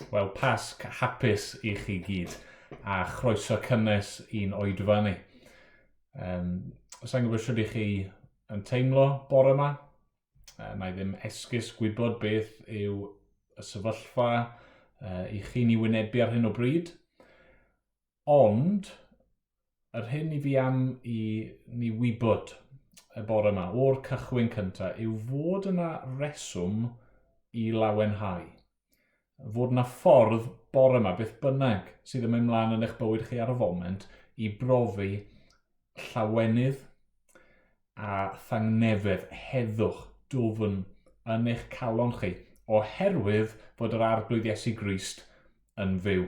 Wel, Pasg hapus i chi gyd, a chroeso cynnes i'n oedfa ni. Um, Sa'n gwybod sut i chi yn teimlo bore yma. Na i ddim esgus gwybod beth yw y sefyllfa i chi'n ei wynebu ar hyn o bryd. Ond, yr hyn i fi am i ni wybod y bore yma, o'r cychwyn cyntaf, yw fod yna reswm i lawenhau. Fod yna ffordd bore yma, beth bynnag sydd yn mynd mlaen yn eich bywyd chi ar y foment, i brofi llawenydd a thangnefedd, heddwch dwfn yn eich calon chi, oherwydd fod yr Arglwydd Iesu Grist yn fyw.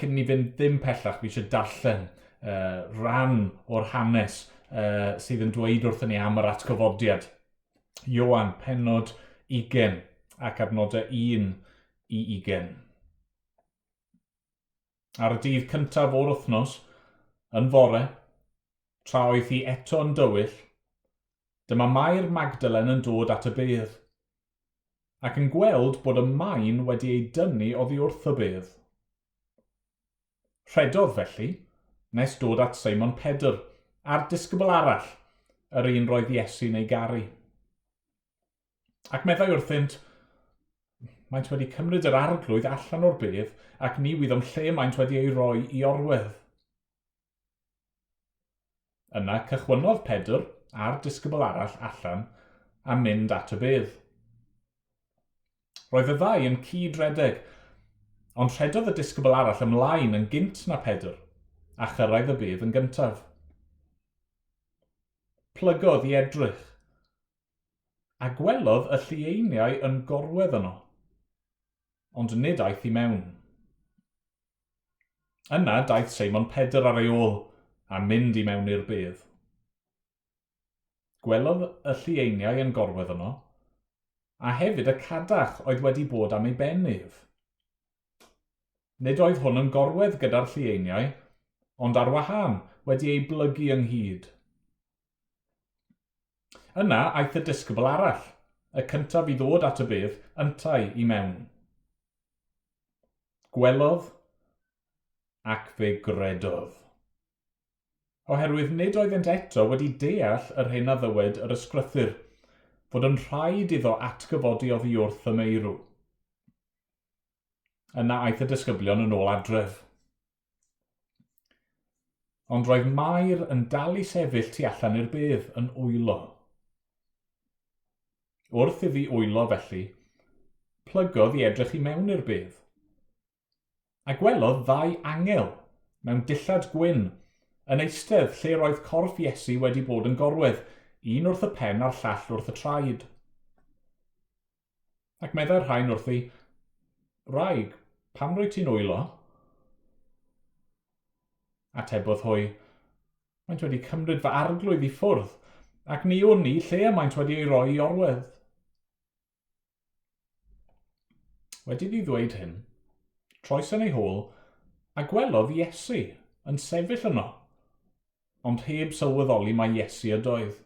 Cyn ni fynd ddim pellach, fi eisiau darllen uh, rhan o'r hanes uh, sydd yn dweud wrthyn ni am yr atgyfodiad. Ioan, penod 20 ac adnodau 1 i 20. Ar y dydd cyntaf o'r wythnos, yn fore, tra oedd hi eto yn dywyll, dyma Mair Magdalen yn dod at y bedd, ac yn gweld bod y maen wedi ei dynnu oddi wrth y bedd. Rhedodd, felly, nes dod at Seimon Pedr, a'r disgybl arall, yr un roedd Iesu'n ei garu. Ac meddai wrthynt, Maent wedi cymryd yr arglwydd allan o'r bedd, ac ni wyddom lle maent wedi ei roi i orwedd. Yna cychwynnodd Pedr a'r disgybl arall allan a mynd at y bedd. Roedd y ddau yn cyd-redeg, ond rhedodd y disgybl arall ymlaen yn gynt na Pedr, a chyrraedd y bedd yn gyntaf. Plygodd i edrych, A gwelodd y llieiniau yn gorwedd yno, ond nid aeth i mewn. Yna daeth Seimon Pedr ar ei ôl, a mynd i mewn i'r bedd. Gwelodd y llieiniau yn gorwedd yno, a hefyd y cadach oedd wedi bod am ei ben ef. Nid oedd hwn yn gorwedd gyda'r llieiniau, ond ar wahân, wedi ei blygu ynghyd. Yna aeth y disgybl arall, y cyntaf i ddod at y bedd, yntau i mewn. Gwelodd ac fe gredodd. Oherwydd nid oeddent eto wedi deall yr hyn a ddywed yr Ysgrythur, fod yn rhaid iddo atgyfodi oddi wrth y meirw. Yna aeth y disgyblion yn ôl adref. Ond roedd Mair yn dal i sefyll tu allan i'r bedd yn wylo. Wrth iddi wylo felly, plygodd i edrych i mewn i'r bedd. A gwelodd ddau angel mewn dillad gwyn yn eistedd lle roedd corff Iesu wedi bod yn gorwedd, un wrth y pen a'r llall wrth y traed. Ac meddai'r rhain wrthi, Wraig, pam rwyt ti'n wylo? Atebodd hwy, Maent wedi cymryd fy arglwydd i ffwrdd, ac ni wn i lle y maent wedi ei roi i orwedd. Wedi iddi ddweud hyn, troes yn ei hôl a gwelodd Iesu yn sefyll yno, ond heb sylweddoli mai Iesu ydoedd.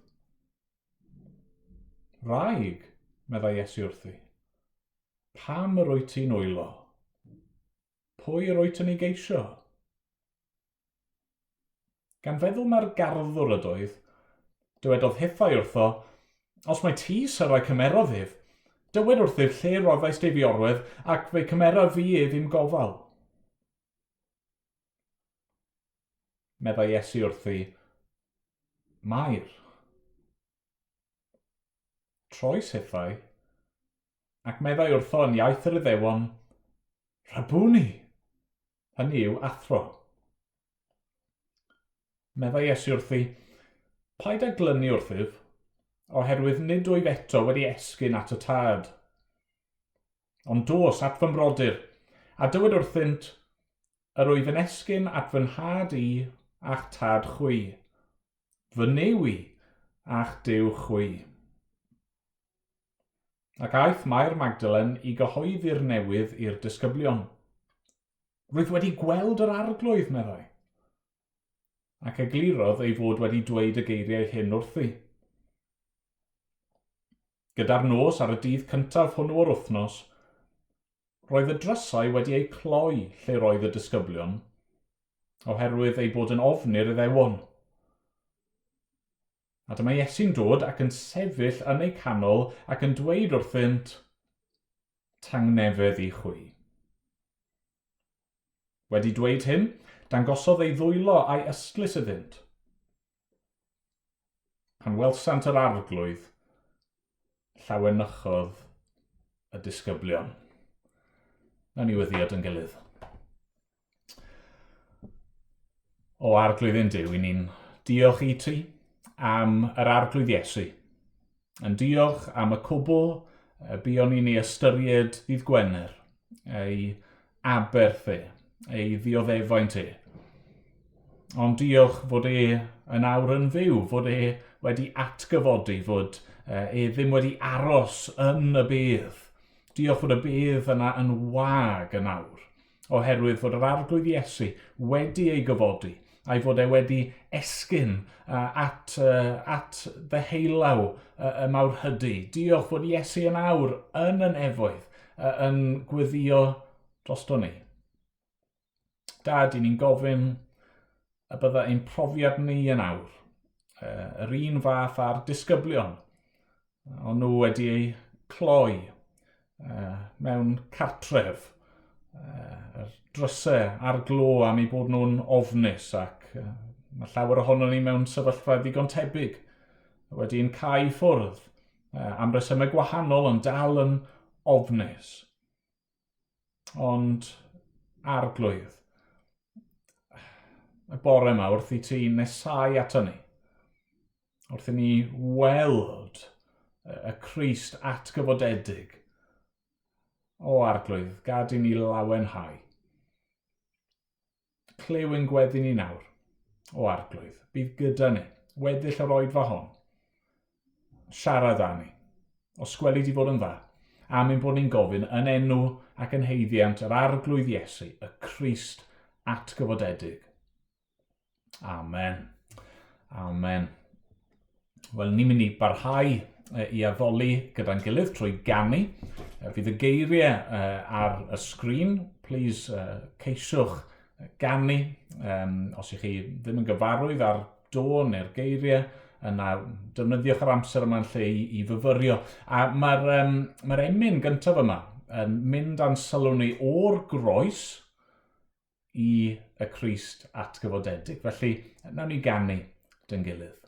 Wraig, meddai Iesu wrthi, pam yr wyt ti'n wylo? Pwy yr wyt yn ei geisio? Gan feddwl mae'r garddwr ydoedd, dywedodd hithau wrtho, Os mae ti, syr, a'i cymerodd ef, dywed wrthyf lle roddaist ef i orwedd, ac fe cymeraf fi ef i'm gofal. Meddai Iesu wrthi, Mair. Troes hithau, ac meddai wrtho yn iaith yr Iddewon, Rabuni! Hynny yw, athro. Meddai Iesu wrthi, Paid â glynu wrthyf, oherwydd nid wyf eto wedi esgyn at y Tad. Ond dos at fy mrodyr, a dywed wrthynt, Yr wyf yn esgyn at fy nhad i a'ch tad chwi, fy Nuw i a'ch Duw chwi. Ac aeth Mair Magdalen i gyhoeddi'r newydd i'r disgyblion. Rwyf wedi gweld yr Arglwydd, meddai. Ac eglurodd ei fod wedi dweud y geiriau hyn wrthi. Gyda'r nos ar y dydd cyntaf hwnnw o'r wythnos, Roedd y drysau wedi eu cloi lle roedd y disgyblion, oherwydd eu bod yn ofni'r Iddewon. A dyma Iesu'n dod ac yn sefyll yn eu canol ac yn dweud wrthynt, Tangnefedd i chwi. Wedi dweud hyn, dangosodd ei ddwylo a'i ystlys iddynt. Pan welsant yr Arglwydd, llawenychodd y disgyblion. Nawn ni weddïo yn gilydd. O Arglwydd ein Duw, i ni'n diolch i ti am yr Arglwydd Iesu. Yn diolch am y cwbl buon ni'n ei ystyried ddydd Gwener, ei aberth e, ei ddioddefaint e. Ond diolch fod e yn awr yn fyw, fod e wedi atgyfodi, fod e ddim wedi aros yn y bedd. Diolch fod y bedd yna yn wag yn awr, oherwydd fod yr Arglwydd Iesu wedi ei gyfodi, a'i fod e wedi esgyn at, at ddeheulaw y mawrhydi. Diolch fod Iesu yn awr yn y nefoedd, yn gweddio drosto ni. Dad, i ni'n gofyn y bydda ein profiad ni yn awr, yr un fath â'r disgyblion, ond nhw wedi eu cloi mewn cartref, yr drysau ar glo am eu bod nhw'n ofnus ac mae llawer ohono ni mewn sefyllfa ddigon tebyg wedi'n cau ffwrdd am resymau gwahanol ond dal yn ofnus. Ond Arglwydd, y bore yma wrth i ti nesau ato ni, wrth i ni weld y Crist atgyfodedig, o Arglwydd, gad i ni lawenhau. Clyw ein gweddi ni nawr, o Arglwydd, bydd gyda ni, weddill yr oedfa hon. Siarad â ni, os gweli di fod yn dda, am ein bod ni'n gofyn yn enw ac yn haeddiant yr Arglwydd Iesu, y Crist atgyfodedig. Amen. Amen. Wel, ni'n mynd i barhau i addoli gyda'n gilydd trwy ganu. Fydd y geiriau ar y sgrin. Please ceisiwch ganu. Os ych chi ddim yn gyfarwydd ar dôn neu'r geiriau, yna defnyddiwch yr amser yma'n lle i fyfyrio. A mae'r mae emyn gyntaf yma yn mynd â'n sylw ni o'r groes i y Crist atgyfodedig. Felly, nawn ni ganu dyn gilydd.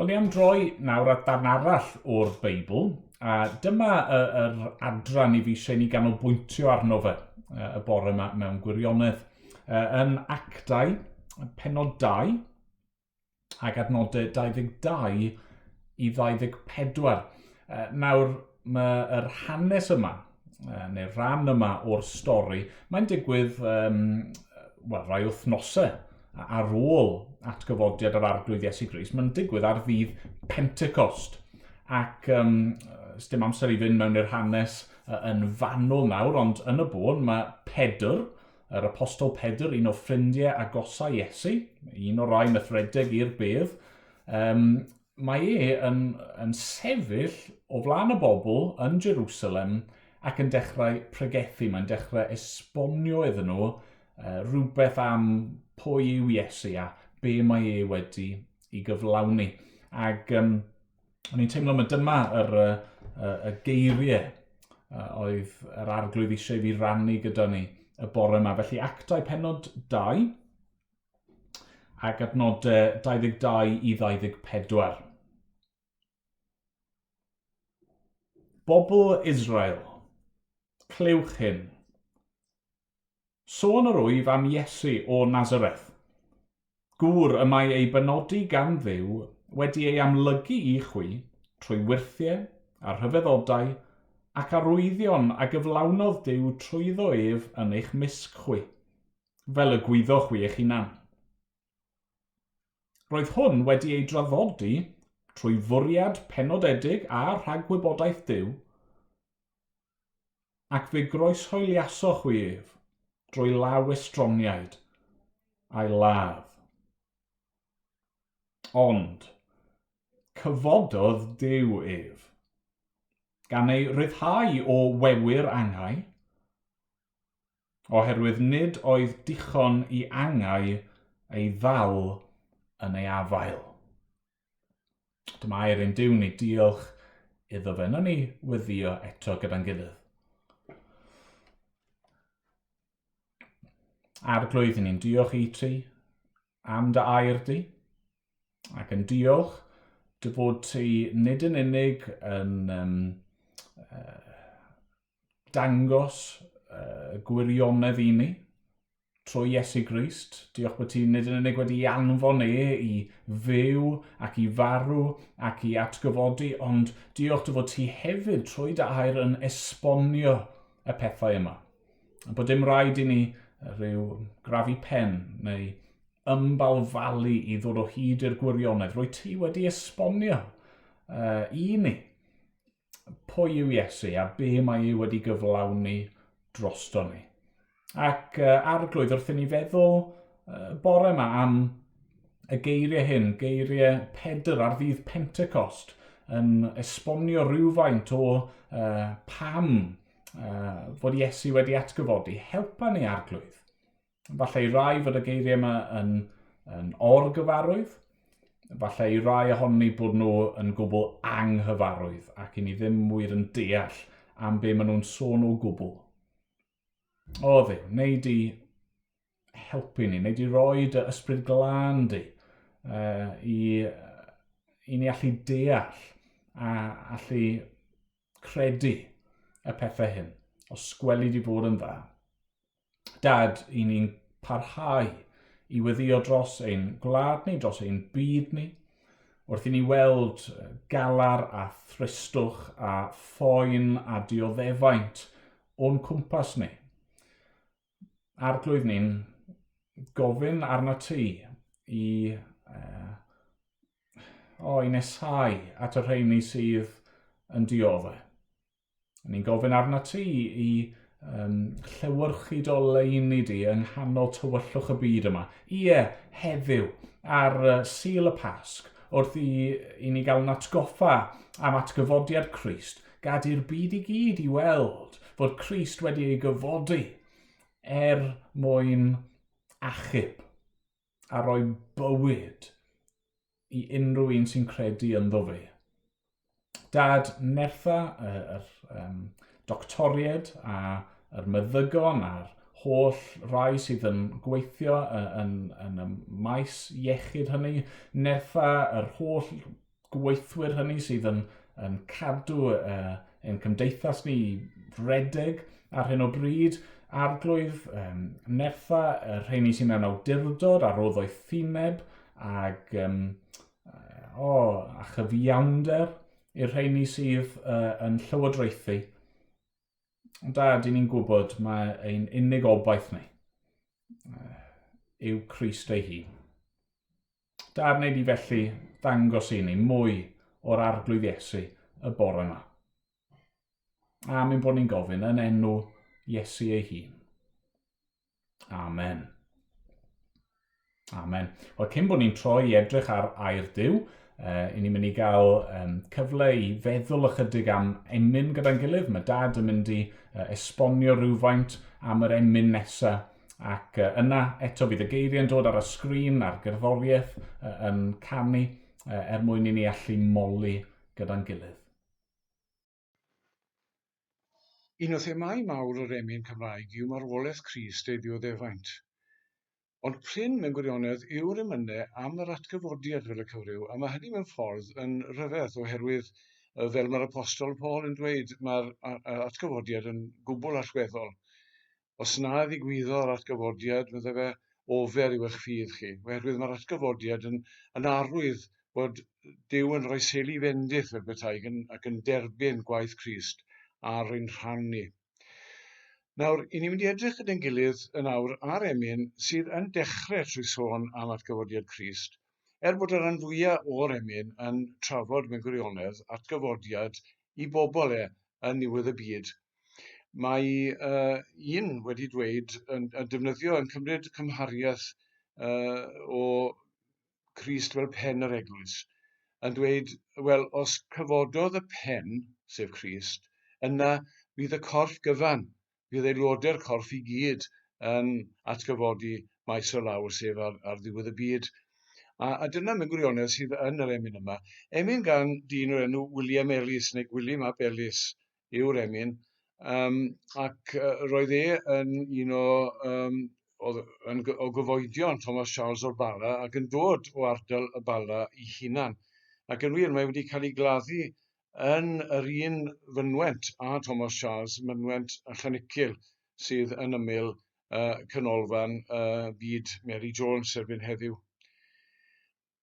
Wel, ni am droi nawr at ddarn arall o'r Beibl, a dyma yr adran i fi eisiau ni ganolbwyntio arno fe y bore yma mewn gwirionedd. Yn Actau, penod 2, ac adnodau 22 i 24. Nawr, mae'r hanes yma, neu'r rhan yma o'r stori, mae'n digwydd um, well, rai wythnosau ar ôl atgyfodiad yr Arglwydd Iesu Grist. Mae'n digwydd ar ddydd Pentecost. Ac um, dim amser i fynd mewn i'r hanes yn fanwl nawr, ond yn y bôn mae Pedr, yr apostol Pedr, un o ffrindiau agosau Iesu, un o'r rai methredig i'r bedd, um, mae e yn, yn sefyll o flaen y bobl yn Jerusalem ac yn dechrau pregethu. Mae'n dechrau esbonio iddyn nhw rhywbeth am pwy yw Iesu a be mae e wedi i gyflawni. Ac um, o'n i'n teimlo mae dyma yr, y, y, y geiriau oedd yr arglwydd eisiau i fi rannu gyda ni y bore yma. Felly Actau penod 2, ac adnodau 22 i 24. Bobl Israel, clywch hyn. Sôn yr wyf am Iesu o Nazareth. Gŵr y mae ei benodi gan Dduw wedi ei amlygu i chwi trwy wyrthiau a rhyfeddodau ac arwyddion a gyflawnodd Duw trwyddo ef yn eich mysg chwi, fel y gwyddoch chwi eich hunan. Roedd hwn wedi ei draddodi trwy fwriad penodedig a rhagwybodaeth Duw, ac fe groeshoeliasoch chwi ef drwy law estroniaid a'i ladd. Ond, cyfododd Duw ef, gan ei ryddhau o wewyr angau, oherwydd nid oedd dichon i angau ei ddal yn ei afael. Dyma air ein Duw ni, diolch iddo fe. Nawn ni weddio eto gyda'n gilydd. Arglwydd, ni'n diolch i ti am dy air di, ac yn diolch dy fod ti nid yn unig yn um, dangos uh, gwirionedd i ni trwy Iesu Grist. Diolch bod ti nid yn unig wedi anfon e i fyw ac i farw ac i atgyfodi, ond diolch dy fod ti hefyd trwy dy air yn esbonio y pethau yma. A bod dim rhaid i ni rhyw grafu pen neu ymbalfalu i ddod o hyd i'r gwirionedd. Rwy ti wedi esbonio uh, i ni pwy yw Iesu a be mae e wedi gyflawni drosto ni. Ac uh, arglwydd, wrth i ni feddwl uh, bore yma am y geiriau hyn, geiriau Pedr ar ddydd Pentecost, yn esbonio rhywfaint o uh, pam uh, fod Iesu wedi atgyfodi, helpa ni arglwydd. Falle i rai fod y geiriau yma yn, yn orgyfarwydd, falle i rai ohoni ni bod nhw yn gwbl anghyfarwydd ac i ni ddim wir yn deall am be maen nhw'n sôn o gwbl. O Dduw, neu di helpu ni, neu di roi dy ysbryd glân di uh, i, i ni allu deall a allu credu y pethau hyn, os gweli di fod yn dda. Dad, i ni'n parhau i weddio dros ein gwlad ni, dros ein byd ni, wrth i ni weld galar a thristwch a phoen a dioddefaint o'n cwmpas ni. Arglwydd ni'n gofyn arna ti i, uh, o, i nesau at y rheini sydd yn dioddef. Ni'n gofyn arna ti i um, llewyrchu dy oleuni di yng nghanol tywyllwch y byd yma. Ie, heddiw, ar uh, Sul y Pasg, wrth i, i ni gael yn atgoffa am atgyfodiad Crist, gad i'r byd i gyd i weld fod Crist wedi ei gyfodi er mwyn achub a rhoi bywyd i unrhyw un sy'n credu ynddo fe. Dad, nertha yr um, doctoried a yr meddygon a'r holl rai sydd yn gweithio yn, yn, yn y maes iechyd hynny, nertha yr holl gweithwyr hynny sydd yn, yn cadw ein cymdeithas ni redeg ar hyn o bryd, arglwydd, um, nertha y rheini sy'n mewn awdurdod ar roddoethineb ag um, o, a chyfiawnder i'r rheini sydd yn llywodraethu. Ond da, dyn ni'n gwybod mae ein unig obaith ni yw Crist ei hun. Da wneud i felly ddangos i ni mwy o'r arglwydd Iesu y bore yma. A mynd bod ni'n gofyn yn enw Iesu ei hun. Amen. Amen. Wel, cyn bod ni'n troi i edrych ar air Duw, i ni'n mynd i gael um, cyfle i feddwl ychydig am emyn gyda'n gilydd. Mae Dad yn mynd i esbonio rhywfaint am yr emyn nesaf. Ac yna eto fydd y geiriau'n dod ar y sgrin a'r gerddoriaeth yn canu er mwyn i ni allu moli gyda'n gilydd. Un o themâu mawr yr emyn Cymraeg yw marwolaeth Crist ei ddioddefaint. Ond prin mewn gwirionedd yw'r emynau am yr atgyfodiad fel y cyfryw, a mae hynny mewn ffordd yn rhyfedd oherwydd fel mae'r Apostol Paul yn dweud, mae'r atgyfodiad yn gwbl allweddol. Os na ddigwyddodd yr atgyfodiad, meddai fe, ofer yw eich ffydd chi, oherwydd mae'r atgyfodiad yn, yn arwydd bod Duw yn rhoi sel i fendith fel petai ac yn, ac yn derbyn gwaith Crist ar ein rhan ni. Nawr, i ni'n mynd i edrych gyda'n gilydd yn awr ar emyn sydd yn dechrau trwy sôn am atgyfodiad Crist, er bod y rhan fwyaf o'r emyn yn trafod mewn gwirionedd atgyfodiad i bobl e yn niwedd y byd. Mae un wedi dweud, yn, yn defnyddio, yn cymryd cymhariaeth o Crist fel pen yr eglwys, yn dweud, wel, os cyfododd y pen, sef Crist, yna fydd y corff gyfan, fydd aelodau'r corff i gyd yn atgyfodi maes o law, sef ar, ar ddiwedd y byd. A, a dyna mewn gwirionedd sydd yn yr emyn yma. Emyn gan dyn o'r enw William Ellis, neu Gwilym ap Ellis, yw'r emyn, um, ac uh, roedd e yn un o, um, oedd yn, o gyfoedion Thomas Charles o'r Bala ac yn dod o ardal y Bala i hunan. Ac yn wir, mae wedi cael ei gladdu yn yr un fynwent a Thomas Charles, mynwent y Llanicil, sydd yn ymyl uh, canolfan uh, byd Mary Jones erbyn heddiw.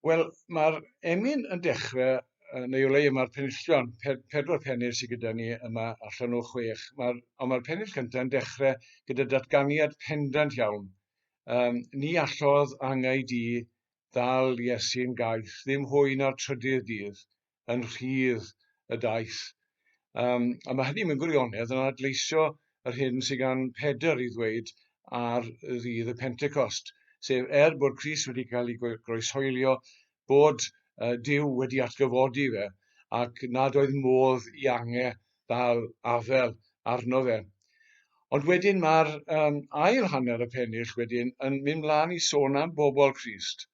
Wel, mae'r emyn yn dechrau, neu o leia mae'r penillion, pedwar pennill sydd gyda ni yma allan o chwech, mae'r, ond mae'r pennill cyntaf yn dechrau gyda datganiad pendant iawn. Um, ni allodd angau di ddal Iesu'n gaeth, ddim hwy na'r trydydd dydd, yn rhydd y daith. Um, a mae hynny mewn gwirionedd yn adleisio yr hyn sydd gan Pedr i ddweud ar ddydd y Pentecost, sef er bod Crist wedi cael ei groeshoelio, bod uh, Duw wedi atgyfodi fe, ac nad oedd modd i ange ddal afel arno fe. Ond wedyn mae'r um, ail hanner y pennill wedyn yn mynd mlaen i sôn am bobl Crist.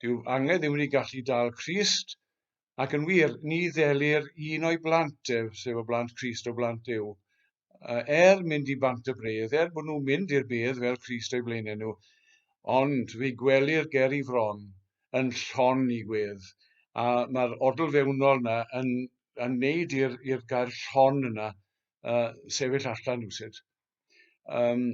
Dyw angau ddim wedi gallu dal Crist, ac yn wir, ni ddelir un o'i blant ef, sef o blant Crist, o blant Duw. Er mynd i bant y bredd, er bod nhw'n mynd i'r bedd fel Crist o'i blaenau nhw, ond fe gwelir ger i fron yn llon i gwedd. A mae'r odl fewnol yna yn, yn neud i'r, i'r gair llon yna uh, sefyll allan rhywsut. Um,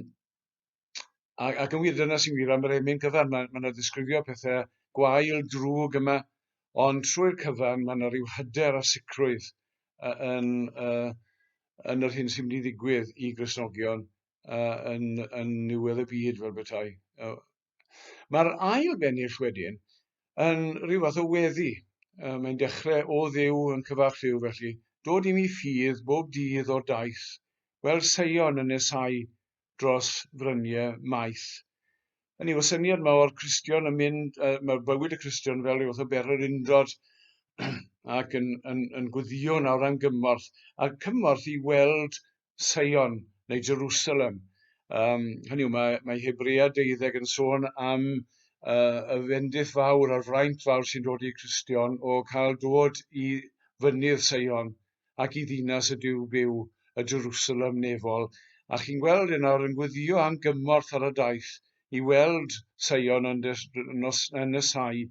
Ac, ac yn wir, dyna sy'n wir am yr emyn cyfan. Mae, mae yna ddisgrifio pethau gwael, drwg yma, ond trwy'r cyfan mae yna rhyw hyder a sicrwydd yn, uh, yn yr hyn sy'n mynd i ddigwydd i Gristnogion uh, yn, yn niwedd y byd fel bethau. Uh, Mae'r ail bennill wedyn yn rhyw fath o weddi. Uh, mae'n dechrau o Dduw yn cyfarch Duw felly. Dod i mi ffydd bob dydd o'r daith, wel Seion yn nesau dros fryniau maith. Hynny yw, y syniad yma o'r Cristion yn mynd, uh, mae bywyd y Cristion fel rhyw fath o bererindod ac yn, yn, yn gwddïo nawr am gymorth, a cymorth i weld Seion neu Jerusalem. Um, hynny yw, mae, mae Hebrea 12 yn sôn am uh, y fendith fawr a'r fraint fawr sy'n dod i'r Cristion o cael dod i fynydd Seion ac i ddinas y Duw byw, y Jerusalem nefol, a chi'n gweld e nawr yn gweddïo am gymorth ar y daith i weld Seion yn, des, nos, yn nesau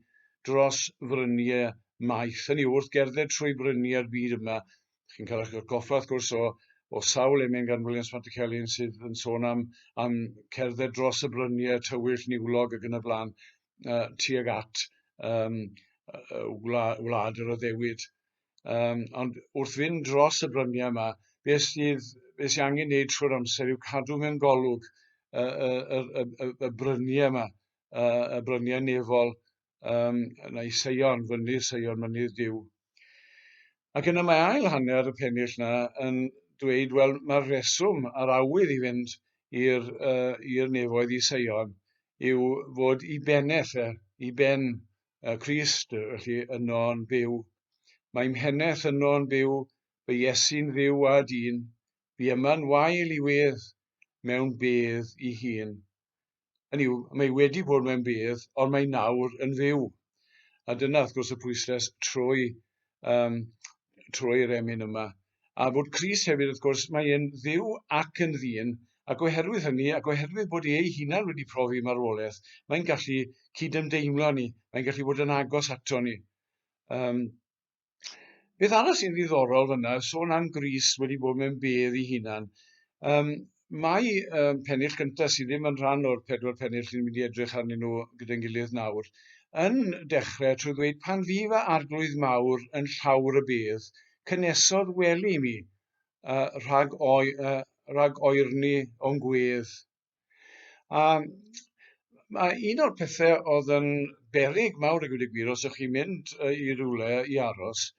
dros fryniau maith. Hynny yw, wrth gerdded trwy bryniau'r byd yma, chi'n cael eich atgoffa wrth gwrs o, o sawl emyn gan Williams Pantycelyn sydd yn sôn am, am cerdded dros y bryniau tywyll niwlog ac yn y blaen tuag at um, wla, wlad yr addewid. Um, ond wrth fynd dros y bryniau yma, beth sydd, beth sydd angen wneud trwy'r amser yw cadw mewn golwg y, y, y, y, y, y bryniau yma, y, y bryniau nefol, um, neu Seion, fynydd Seion, mynydd Duw. Ac yna mae ail hanner y pennill na yn dweud, wel, mae'r rheswm a'r awydd i fynd i'r uh, i'r nefoedd i Seion yw fod i beneth e, i ben uh, Crist, felly yno'n byw. Mae mheneth yno'n byw, fy Iesu'n fyw a dyn, fi yma'n wael i wedd mewn bedd i hun. Hynny yw, mae wedi bod mewn bedd, ond mae nawr yn fyw. A dyna, wrth gwrs, y pwyslais trwy, um, trwy'r emyn yma. A bod Crist hefyd, wrth gwrs, mae e'n ddiw ac yn ddyn, ac oherwydd hynny, ac oherwydd bod ei hunan wedi profi marwolaeth, mae'n gallu cydymdeimlo ni, mae'n gallu bod yn agos ato ni. Um, Beth arall sy'n ddiddorol fyna, sôn am Grist wedi bod mewn bedd ei hunan. Um, mae um, pennill gyntaf sydd ddim yn rhan o'r pedwar pennill ni'n mynd i edrych arnyn nhw gyda'n gilydd nawr, yn dechrau trwy ddweud pan fu fy arglwydd mawr yn llawr y bedd, cynnesodd wely i mi uh, rhag, oi, uh, rhag oerni o'n gwedd. A mae un o'r pethau oedd yn beryg mawr a gweud y gwir, os o'ch chi'n mynd i rywle i aros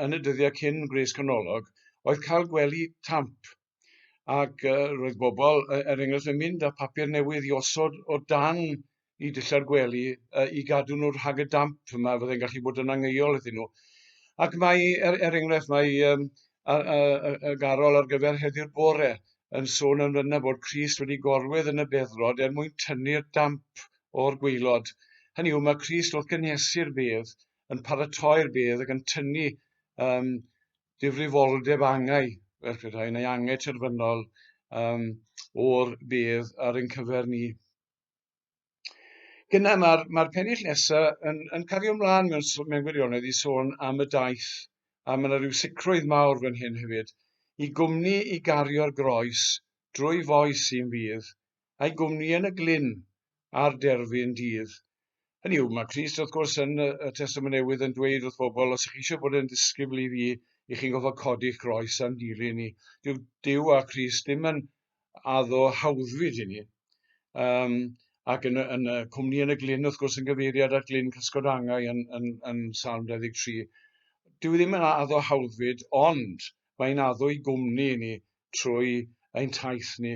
yn y dyddiau cyn Gwres Canolog, oedd cael gwely tamp. Ac roedd bobl, er enghraifft, yn mynd â papur newydd i osod o dan i dillad gwely i gadw nhw rhag y damp yma fydde'n gallu bod yn angheuol iddyn nhw. Ac mae, er, er enghraifft, mae um, y, y, y garol ar gyfer heddiw'r bore yn sôn yn fyna bod Crist wedi gorwedd yn y beddrod er mwyn tynnu'r damp o'r gwaelod. Hynny yw, mae Crist wrth gynhesu'r bedd, yn paratoi'r bedd ac yn tynnu um, difrifoldeb angau, fel petai, neu angau terfynol um, o'r bedd ar ein cyfer ni. Gyna, mae'r mae pennill nesaf yn, yn cario ymlaen mewn, mewn gwirionedd i sôn am y daith, a mae yna rhyw sicrwydd mawr fan hyn hefyd, i gwmni i gario'r groes drwy foes sy'n fydd, a'i gwmni yn y glyn ar derfyn dydd. Hynny yw, mae Crist wrth gwrs yn y, y Testament Newydd yn dweud wrth bobl, os ych chi eisiau bod yn ddisgybl i fi, i chi'n gofod codi'ch groes a'n dilyn i. Dyw Duw a Crist ddim yn addo hawddfyd i ni. Um, ac yn, yn y cwmni yn y glyn, wrth gwrs, yn gyfeiriad at glyn cysgod angau yn, yn, yn Salm 23. Dyw e ddim yn addo hawddfyd, ond mae'n addo i gwmni i ni trwy ein taith ni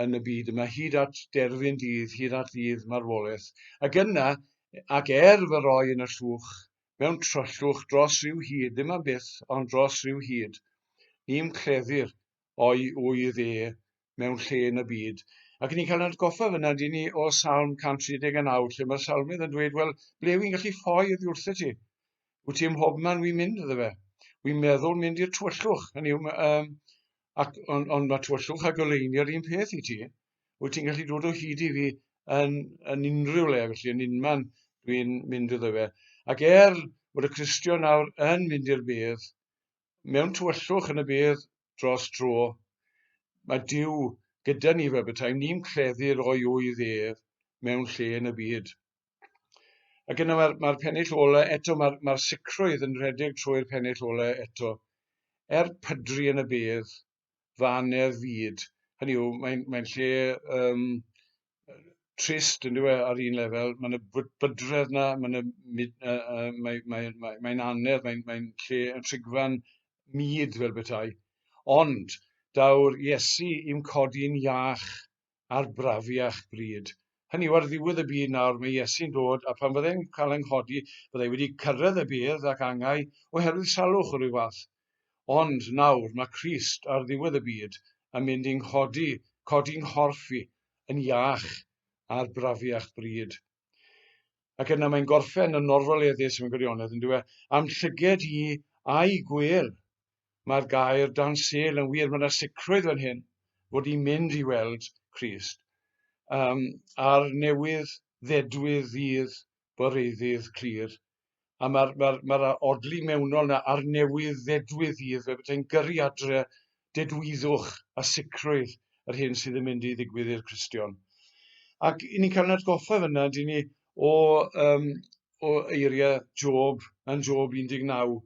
yn y byd yma, hyd at derfyn dydd, hyd at ddydd marwolaeth. Ac yna, ac er fy roi yn y llwch, mewn tryllwch dros ryw hyd, ddim am byth, ond dros ryw hyd, ni'm cleddir o'i ŵydd e mewn lle yn y byd. Ac ni'n cael ein atgoffa fyna, dyn ni, o Salm 139, lle mae'r salmydd yn dweud, wel, ble wy'n gallu ffoi oddi wrtho ti? Wyt ti ym mhobman wy'n mynd iddo fe? Wy'n meddwl mynd i'r tywyllwch. Hynny yw, um, ac, ond, on mae tywyllwch a goleuni yr un peth i ti. Wyt ti'n gallu dod o hyd i fi yn, yn unrhyw le, felly yn unman dwi'n mynd iddo fe. Ac er bod y Cristion nawr yn mynd i'r bedd, mewn tywyllwch yn y bedd dros dro, mae Duw gyda ni fel petai, ni'n cleddir o'i ŵydd ef mewn lle yn y byd. Ac yna mae'r mae pennill ola eto, mae'r mae sicrwydd yn rhedeg trwy'r pennill ola eto. Er pydru yn y bedd, fanedd fyd. Hynny yw, mae'n mae lle um, trist yn dyw e ar un lefel, mae yna bydredd na, mae yna uh, uh, mae, mae, mae, mae'n anedd, mae'n mae lle yn trigfan mud fel petai. Ond daw'r Iesu i'm codi'n iach ar brafiach bryd. Hynny yw, ar ddiwedd y byd nawr, mae Iesu'n dod, a pan fyddai'n cael yng nghodi, byddai wedi cyrraedd y bedd ac angau oherwydd salwch o ryw fath. Ond nawr mae Crist ar ddiwedd y byd yn mynd i'n nghodi, codi nghorff i, yn iach a'r brafiach bryd. Ac yna mae'n gorffen yn orfoleddus mewn gwirionedd, yn dyw e? Am llyged i a'i gwel. Mae'r gair dan sel yn wir, mae yna sicrwydd fan hyn fod i'n mynd i weld Crist. Um, a'r newydd ddedwydd ddydd boreuddydd clir. A mae'r ma ma odli mewnol yna a'r newydd ddedwydd ddydd, fe bethau'n gyrru adre dedwyddwch a sicrwydd yr hyn sydd yn mynd i ddigwydd i'r Cristion. Ac i ni'n cael yn atgoffa fyna, dyn ni, o, um, o eiriau Job, yn Job 19.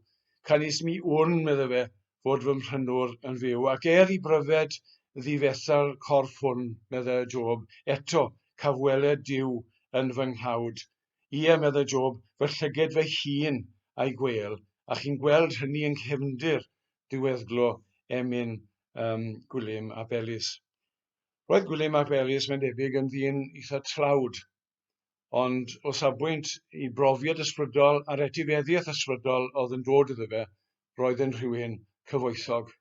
Canys mi wn, medde fe, fod fy mhrynwr yn fyw, ac er i bryfed ddifetha'r corff hwn, medde Job, eto caf weled Duw yn fy nghlawd. Ie, meddai Job, fy llyged fy hun a'i gwêl, a chi'n gweld hynny yng nghefndir diweddglo emyn um, Gwilym ap Elis. Roedd Gwilym ap Elis, mae'n debyg, yn ddyn eitha tlawd, ond o safbwynt i brofiad ysbrydol a'r etifeddiaeth ysbrydol oedd yn dod iddo fe, roedd yn rhywun cyfoethog.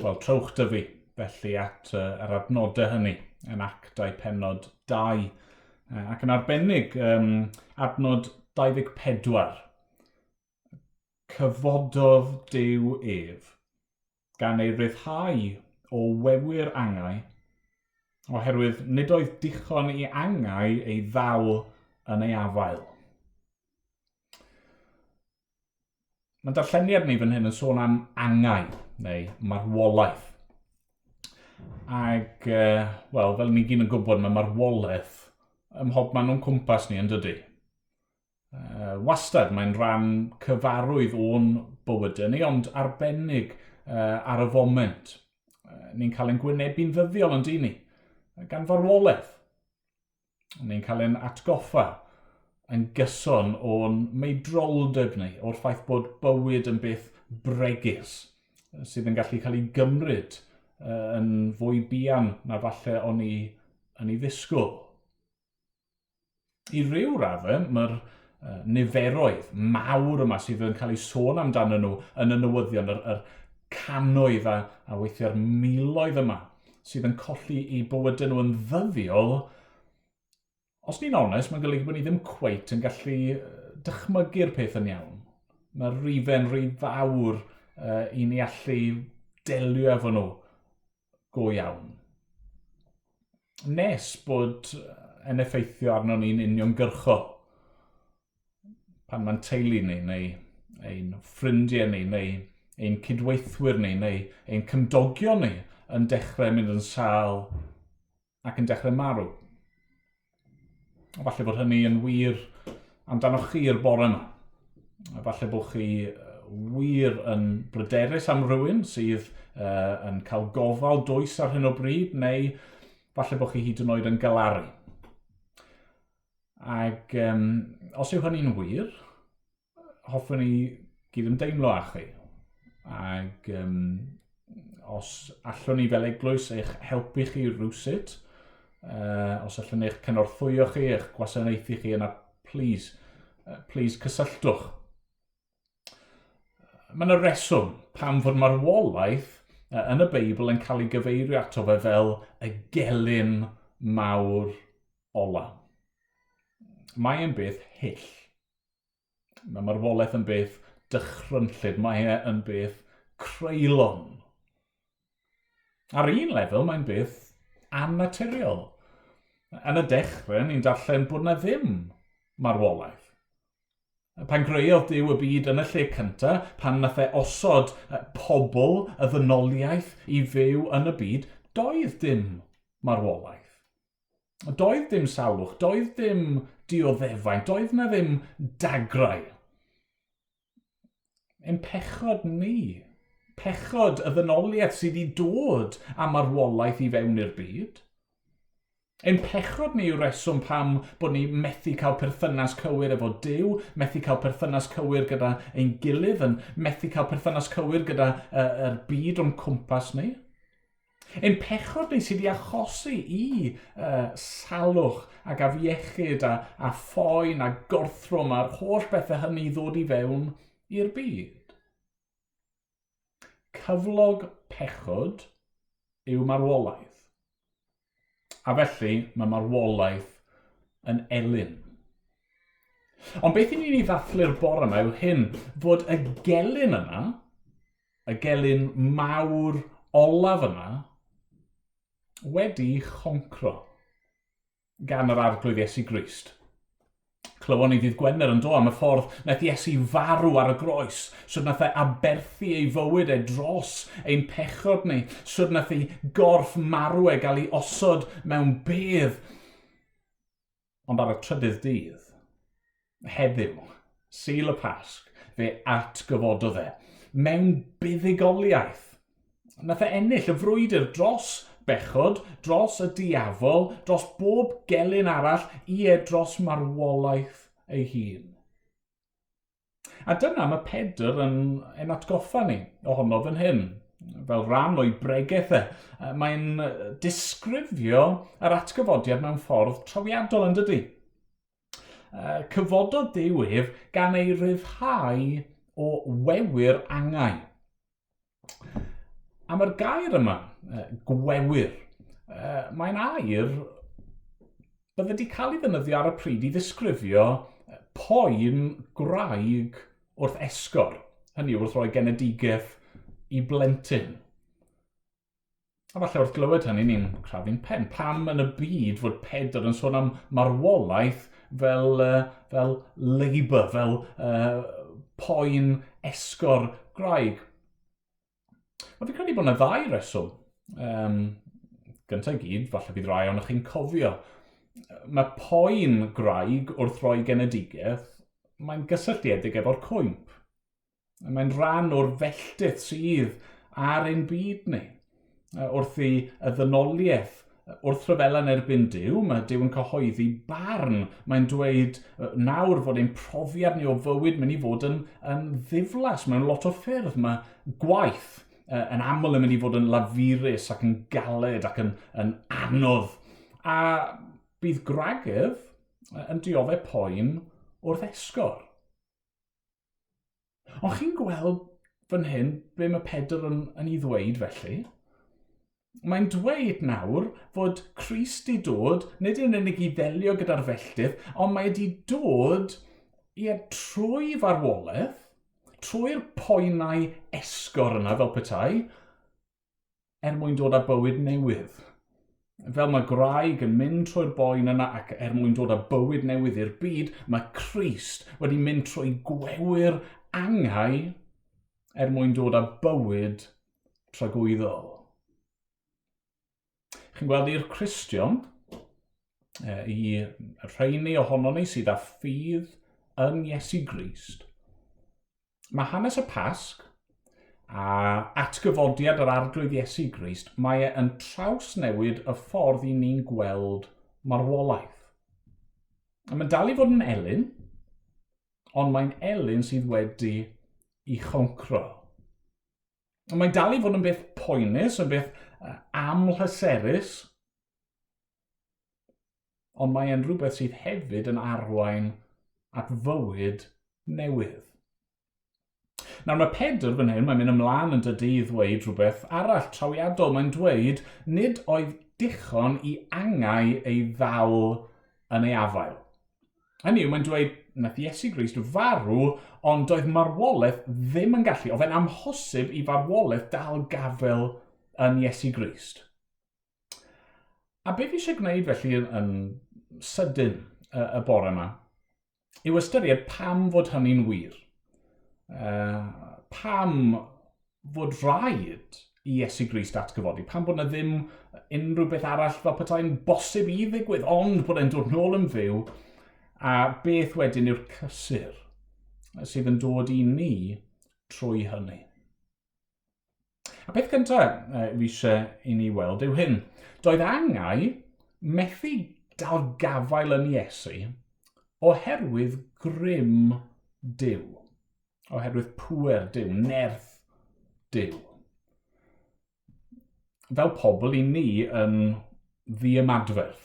Wel, trowch dyfu, felly, at yr adnodau hynny yn actau penod 2. Ac yn arbennig, um, adnod 24. Cyfododd Duw ef, gan ei ryddhau o wewyr angau, oherwydd nid oedd dichon i angau ei ddal yn ei afael. Mae darlleniad ni fan hyn yn sôn am angau, neu marwolaeth. Ac, wel, fel ni gyd yn gwybod, mae marwolaeth ym mhob man o'n cwmpas ni yn dydy. Wastad, mae'n rhan cyfarwydd o'n bywydau ni, ond arbennig ar y foment. Ni'n cael ein gwynebu'n ddyddiol yn dyn ni, gan farwolaeth. Ni'n cael ein atgoffa yn gyson o'n meidroldeb ni, o'r ffaith bod bywyd yn beth bregus, sydd yn gallu cael ei gymryd yn fwy buan na falle o'n i yn ei ddisgwyl. I ryw raddau, mae'r niferoedd mawr yma sydd yn cael ei sôn amdanyn nhw yn y newyddion, yr, yr cannoedd a, a weithiau'r miloedd yma sydd yn colli eu bywydau nhw yn ddyddiol, Os ni'n onest, mae'n golygu bod ni ddim cweit yn gallu dychmygu'r peth yn iawn. Mae'r rifen rhy fawr i ni allu delio efo nhw go iawn. Nes bod yn effeithio arno ni'n uniongyrchol. Pan mae'n teulu ni, neu ein ffrindiau ni, neu ein cydweithwyr ni, neu ein cymdogion ni yn dechrau mynd yn sâl ac yn dechrau marw. A falle bod hynny yn wir amdanoch chi'r bore yma. A falle bod chi wir yn bryderus am rhywun sydd yn cael gofal dwys ar hyn o bryd, neu falle bod chi hyd yn oed yn galaru. Ac os yw hynny'n wir, hoffwn i gydymdeimlo â chi. Ac os allwn ni fel eglwys eich helpu chi rhywsut, os allwn ni eich cynorthwyo chi, eich gwasanaethu chi yna, please, please cysylltwch. Mae yna reswm pam fod marwolaeth yn y Beibl yn cael ei gyfeirio ato fe fel y gelyn mawr ola. Mae e'n beth hyll. Mae marwolaeth yn beth dychrynllyd, mae e yn beth creulon. Ar un lefel, mae'n beth annaturiol. Yn y dechrau, ni'n darllen bod na ddim marwolaeth. Pan greodd Duw y byd yn y lle cyntaf, pan nath e osod pobl y ddynoliaeth i fyw yn y byd, doedd dim marwolaeth. Doedd dim salwch, doedd dim dioddefaint, doedd na ddim dagrau. Ein pechod ni, pechod y ddynoliaeth sydd wedi dod â marwolaeth i fewn i'r byd. Ein pechod ni yw'r reswm pam bod ni methu cael perthynas cywir efo Duw, methu cael perthynas cywir gyda ein gilydd, yn methu cael perthynas cywir gyda yr byd o'n cwmpas ni. Ein pechod ni sydd wedi achosi i salwch ac afiechyd a phoen a gorthrwm a'r holl bethau hynny i ddod i fewn i'r byd. Cyflog pechod yw marwolaeth. A felly mae marwolaeth yn elyn. Ond beth i ni'n ei ddathlu'r bore yma yw hyn, fod y gelyn yna, y gelyn mawr olaf yna, wedi choncro gan yr Arglwydd Iesu Grist. Clywon ni ddydd Gwener yn do am y ffordd wnaeth Iesu farw ar y groes, sut wnaeth e aberthu ei fywyd e dros ein pechod ni, sut wnaeth ei gorff marw e gael ei osod mewn bedd. Ond ar y trydydd dydd, heddiw, Sul y Pasg, fe atgyfododd e mewn buddugoliaeth. Nath e ennill y frwydr dros bechod, dros y diafol, dros bob gelyn arall, ie, dros marwolaeth ei hun. A dyna mae Pedr yn ein atgoffa ni ohono fan hyn. Fel rhan o'i bregeth e, mae'n disgrifio yr atgyfodiad mewn ffordd trawiadol yn dydy. Cyfododd Duw ef gan ei ryddhau o wewyr angau. A mae'r gair yma, gwewyr, mae'n air bydde wedi cael ei ddefnyddio ar y pryd i ddisgrifio poen gwraig wrth esgor, hynny yw wrth roi genedigaeth i blentyn. A falle wrth glywed hynny ni'n crafu'n pen. Pam yn y byd fod Pedr yn sôn am marwolaeth fel labour, fel poen esgor gwraig? Wel, fi'n credu bod yna ddau reswm. Gyntaf i gyd, falle bydd rai ohonoch chi'n cofio. Mae poen gwraig wrth roi genedigaeth, mae'n gysylltiedig efo'r cwymp. Mae'n rhan o'r felltith sydd ar ein byd ni. Wrth i y ddynoliaeth, wrth rhyfela yn erbyn Duw, mae Duw yn cyhoeddi barn. Mae'n dweud nawr fod ein profiad ni o fywyd mynd i fod yn ddiflas mewn lot o ffyrdd. Mae gwaith yn aml yn mynd i fod yn lafurus ac yn galed ac yn anodd. A bydd gwragedd yn dioddef poen wrth esgor. Ond chi'n gweld fan hyn be mae Pedr yn ei ddweud felly? Mae'n dweud nawr fod Crist 'di dod, nid yn unig i ddelio gyda'r felltith, ond mae wedi dod ie, trwy farwolaeth, trwy'r poenau esgor yna fel petai, er mwyn dod â bywyd newydd. Fel mae gwraig yn mynd trwy'r boen yna ac er mwyn dod â bywyd newydd i'r byd, mae Crist wedi mynd trwy gwewyr angau er mwyn dod â bywyd tragwyddol. Chi'n gweld i'r Cristion, i rheini ohono ni sydd â ffydd yn Iesu Grist, mae hanes y Pasg a atgyfodiad yr Arglwydd Iesu Grist, mae e yn trawsnewid y ffordd i ni'n gweld marwolaeth. A mae'n dal i fod yn elyn, ond mae'n elyn sydd wedi i choncro. Mae'n dal i fod yn beth poenus, yn beth amlhyserus, ond mae e'n rhywbeth sydd hefyd yn arwain at fywyd newydd. Nawr mae Pedr fan hyn, mae'n mynd ymlaen yn dydy i ddweud rhywbeth arall trawiadol. Mae'n dweud, nid oedd dichon i angau ei ddal yn ei afael. Hynny yw, mae'n dweud, nath Iesu Grist farw, ond doedd marwolaeth ddim yn gallu. Oedd e'n amhosib i farwolaeth dal gafel yn Iesu Grist. A be fi eisiau gwneud felly yn, yn sydyn y, y bore yma, yw ystyried pam fod hynny'n wir. Pam fod rhaid i Iesu Grist atgyfodi, pam bod yna ddim unrhyw beth arall fel petai'n bosib i ddigwydd, ond bod e'n dod nôl yn fyw, a beth wedyn yw'r cysur sydd yn dod i ni trwy hynny. A peth cyntaf fi eisiau i ni weld yw hyn. Doedd angau methu dal gafael yn Iesu oherwydd grym Duw. Oherwydd pŵer Duw, nerth Duw. Fel pobl i ni yn ddiymadferth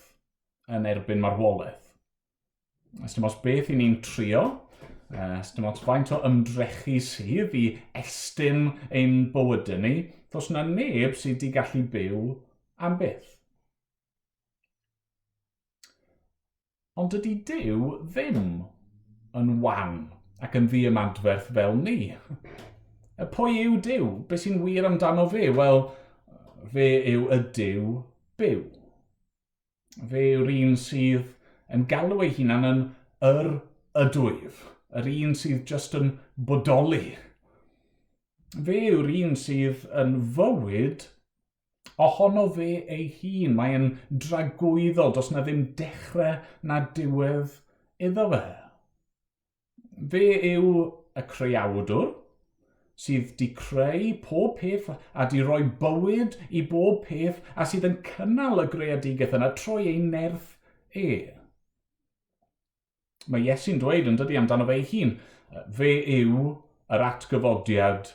yn erbyn marwolaeth. Ys dim ots beth i ni'n trio, ys dim ots faint o ymdrechu sydd i estyn ein bywydau ni, does na neb sydd wedi gallu byw am byth. Ond dydy Duw ddim yn wan ac yn ddiymadferth fel ni. Y pwy yw Duw? Be sy'n wir amdano fe? Wel, fe yw y Duw byw. Fe yw'r un sydd yn galw ei hunan yn yr ydwyf, yr un sydd jyst yn bodoli. Fe yw'r un sydd yn fywyd ohono fe ei hun. Mae'n dragwyddol, does na ddim dechrau na diwedd iddo fe. Fe yw y creawdwr sydd 'di creu pob peth a 'di rhoi bywyd i bob peth a sydd yn cynnal y greadigaeth yna trwy ei nerth e. Mae Iesu'n dweud yn dydy amdano fe ei hun, fe yw yr atgyfodiad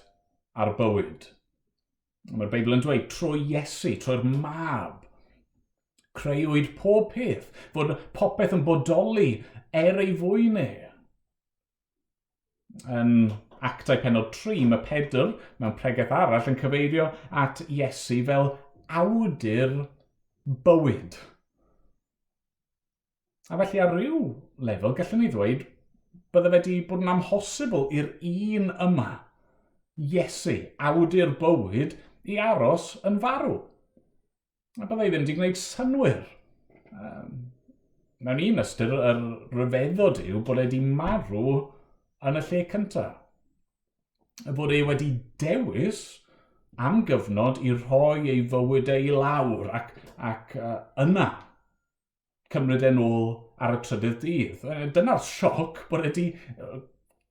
a'r bywyd. Mae'r Beibl yn dweud, trwy Iesu, trwy'r mab, creuwyd pob peth, fod popeth yn bodoli er ei fwyn e. Yn Actau penod 3, mae Pedr, mewn pregeth arall, yn cyfeirio at Iesu fel awdur bywyd. A felly ar ryw lefel, gallwn ni ddweud, bydde fe wedi bod yn amhosibl i'r un yma, Iesu, awdur bywyd, i aros yn farw. A bydde i ddim wedi gwneud synnwyr. Um, mewn un ystyr, yr rhyfeddod yw bod e wedi marw yn y lle cyntaf. Fod e wedi dewis am gyfnod i rhoi ei fywyd e i lawr ac, ac uh, yna cymryd e'n ôl ar y trydydd dydd. Dyna'r sioc bod e wedi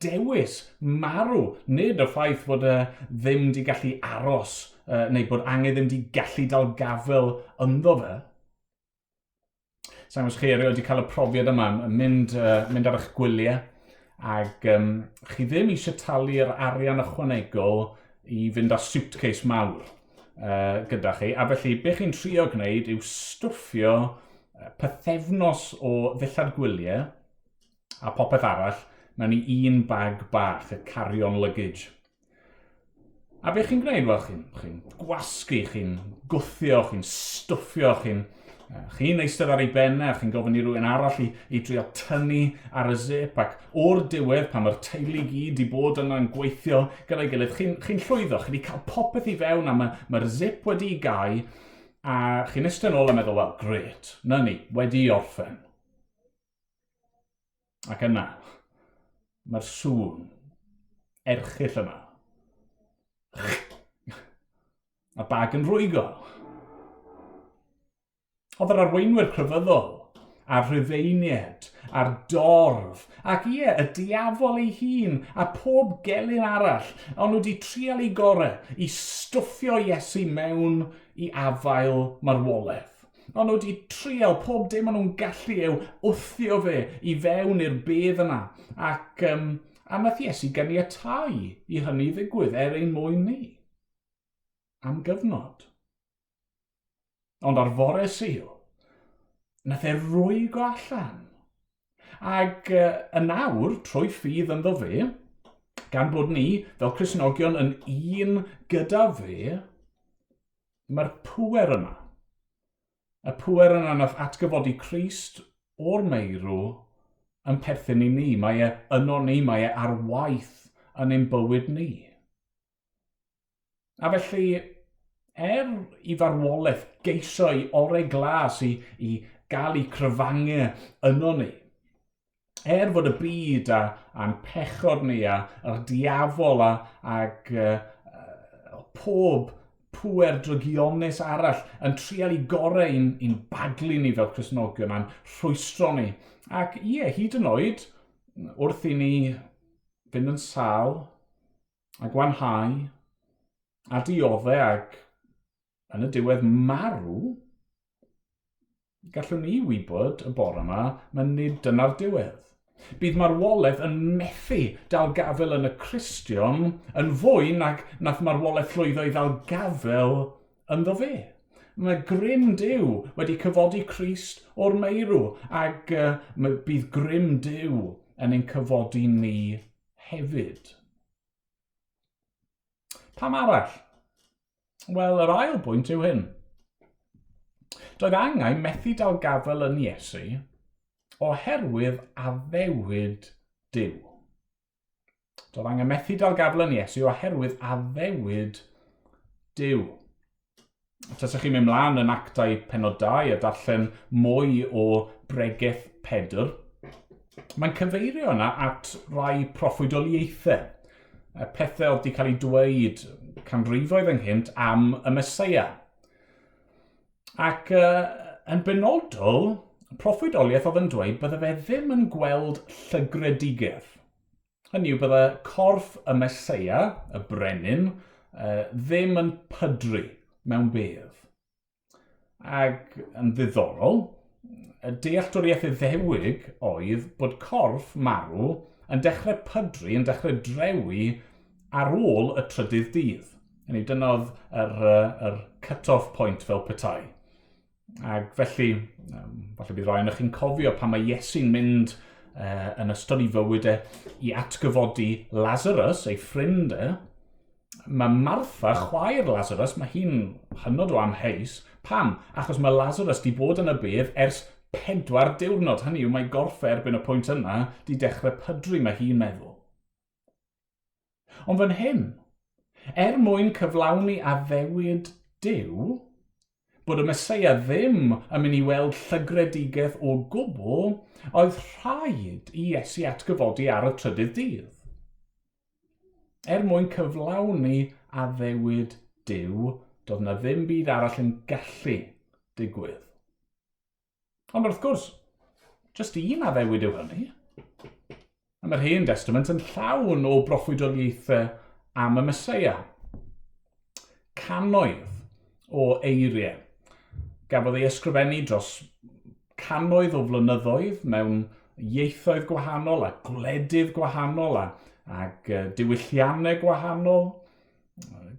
dewis marw, nid y ffaith bod e ddim wedi gallu aros neu bod angen ddim wedi gallu dal gafel ynddo fe. Sa'n os chi erioed wedi cael y profiad yma, mynd, mynd ar eich gwyliau ac um, chi ddim eisiau talu'r arian ychwanegol i fynd â suitcase mawr uh, gyda chi. A felly, be chi'n trio gwneud yw stwffio pythefnos o ddillad gwyliau a popeth arall mewn i un bag bach, y carry-on luggage. A beth chi'n gwneud? Wel, chi'n chi gwasgu, chi'n gwthio, chi'n stwffio, chi'n chi eistedd ar ei bennau, chi'n gofyn i rywun arall i, i drio tynnu ar y zip, ac o'r diwedd, pan mae'r teulu gyd i bod yna'n gweithio gyda'i gilydd, chi'n chi llwyddo, chi wedi cael popeth i fewn, a mae'r mae zip wedi gau, a chi'n eistedd yn ôl a meddwl, wel, gret, na ni, wedi orffen. Ac yna, mae'r sŵn erchyll yma. A bag yn rwygo. Oedd yr arweinwyr crefyddol, a'r rhufeinied, a'r dorf, ac ie, y diafol ei hun, a pob gelyn arall, ond nhw wedi trial eu gorau i stwffio Iesu mewn i afael marwolaeth. O'n nhw wedi trial pob dim o'n nhw'n gallu yw wthio fe i fewn i'r bedd yna. Ac um, a nath Iesu ganiatau i hynny ddigwydd er ein mwyn ni. Am gyfnod. Ond ar fore Sul, nath e rwygo allan. Ac uh, yn awr, trwy ffydd ynddo fe, gan bod ni, fel Cristnogion, yn un gyda fe, Mae'r pŵer yna, y pŵer yna nath atgyfodi Crist o'r meirw yn perthyn i ni. Mae e yno ni, mae e ar waith yn ein bywyd ni. A felly, er i farwolaeth geisio i orau glas i, i gael ei cryfangu yno ni, er fod y byd a, a'n pechod ni a, a'r diafol a, ag uh, pob pŵer drygionus arall yn trial i gorau i'n, in baglu ni fel Cristnogion a'n rhwystro ni. Ac ie, hyd yn oed, wrth i ni fynd yn sâl a gwanhau a dioddau ac yn y diwedd marw, Gallwn ni wybod y bore yma, mae nid dyna'r diwedd. Bydd marwolaeth yn methu dal gafael yn y Cristion yn fwy nag nath marwolaeth llwyddo i ddal gafael ynddo fe. Mae grym Duw wedi cyfodi Crist o'r meirw, ac uh, bydd grym Duw yn ein cyfodi ni hefyd. Pam arall? Wel, yr ail bwynt yw hyn. Doedd angau methu dal gafael yn Iesu oherwydd addewid Duw. Doedd angau methu dal gafael yn Iesu oherwydd addewid Duw. Tasech chi'n mynd mlaen yn Actau penod 2 a darllen mwy o bregeth Pedr, mae'n cyfeirio yna at rai proffwydoliaethau, pethau oedd wedi cael eu dweud canrifoedd ynghynt am y Mesoea. Ac uh, yn benodol, proffwydoliaeth oedd yn dweud bydde fe ddim yn gweld llygredigaeth. Hynny yw, bydde corff y Meseia, y brenin, ddim yn pydru mewn bedd. Ac yn ddiddorol, y dealltwriaeth Iddewig oedd bod corff marw yn dechrau pydru, yn dechrau drewi ar ôl y trydydd dydd. Hynny yw, dyna oedd yr, yr cut-off point fel petai. Ac felly, um, falle bydd rhai ohonoch chi'n cofio pan mae Iesu'n mynd uh, yn ystod ei fywyd e i atgyfodi Lazarus, ei ffrind e, mae Martha, chwaer Lazarus, mae hi'n hynod o amheus. Pam? Achos mae Lazarus di bod yn y bedd ers pedwar diwrnod. Hynny yw, mae gorffe erbyn y pwynt yna di dechrau pydru, mae hi'n meddwl. Ond fan hyn, er mwyn cyflawni addewid Duw, bod y Meseia ddim yn mynd i weld llygredigaeth o gwbl, oedd rhaid i Iesu atgyfodi ar y trydydd dydd. Er mwyn cyflawni addewid Duw, doedd na ddim byd arall yn gallu digwydd. Ond wrth gwrs, jyst un addewid yw hynny. A mae'r Hen Testament yn llawn o broffwydoliaethau am y Mesoea. Cannoedd o eiriau gafodd ei ysgrifennu dros cannoedd o flynyddoedd mewn ieithoedd gwahanol a gwledydd gwahanol a, ag diwylliannau gwahanol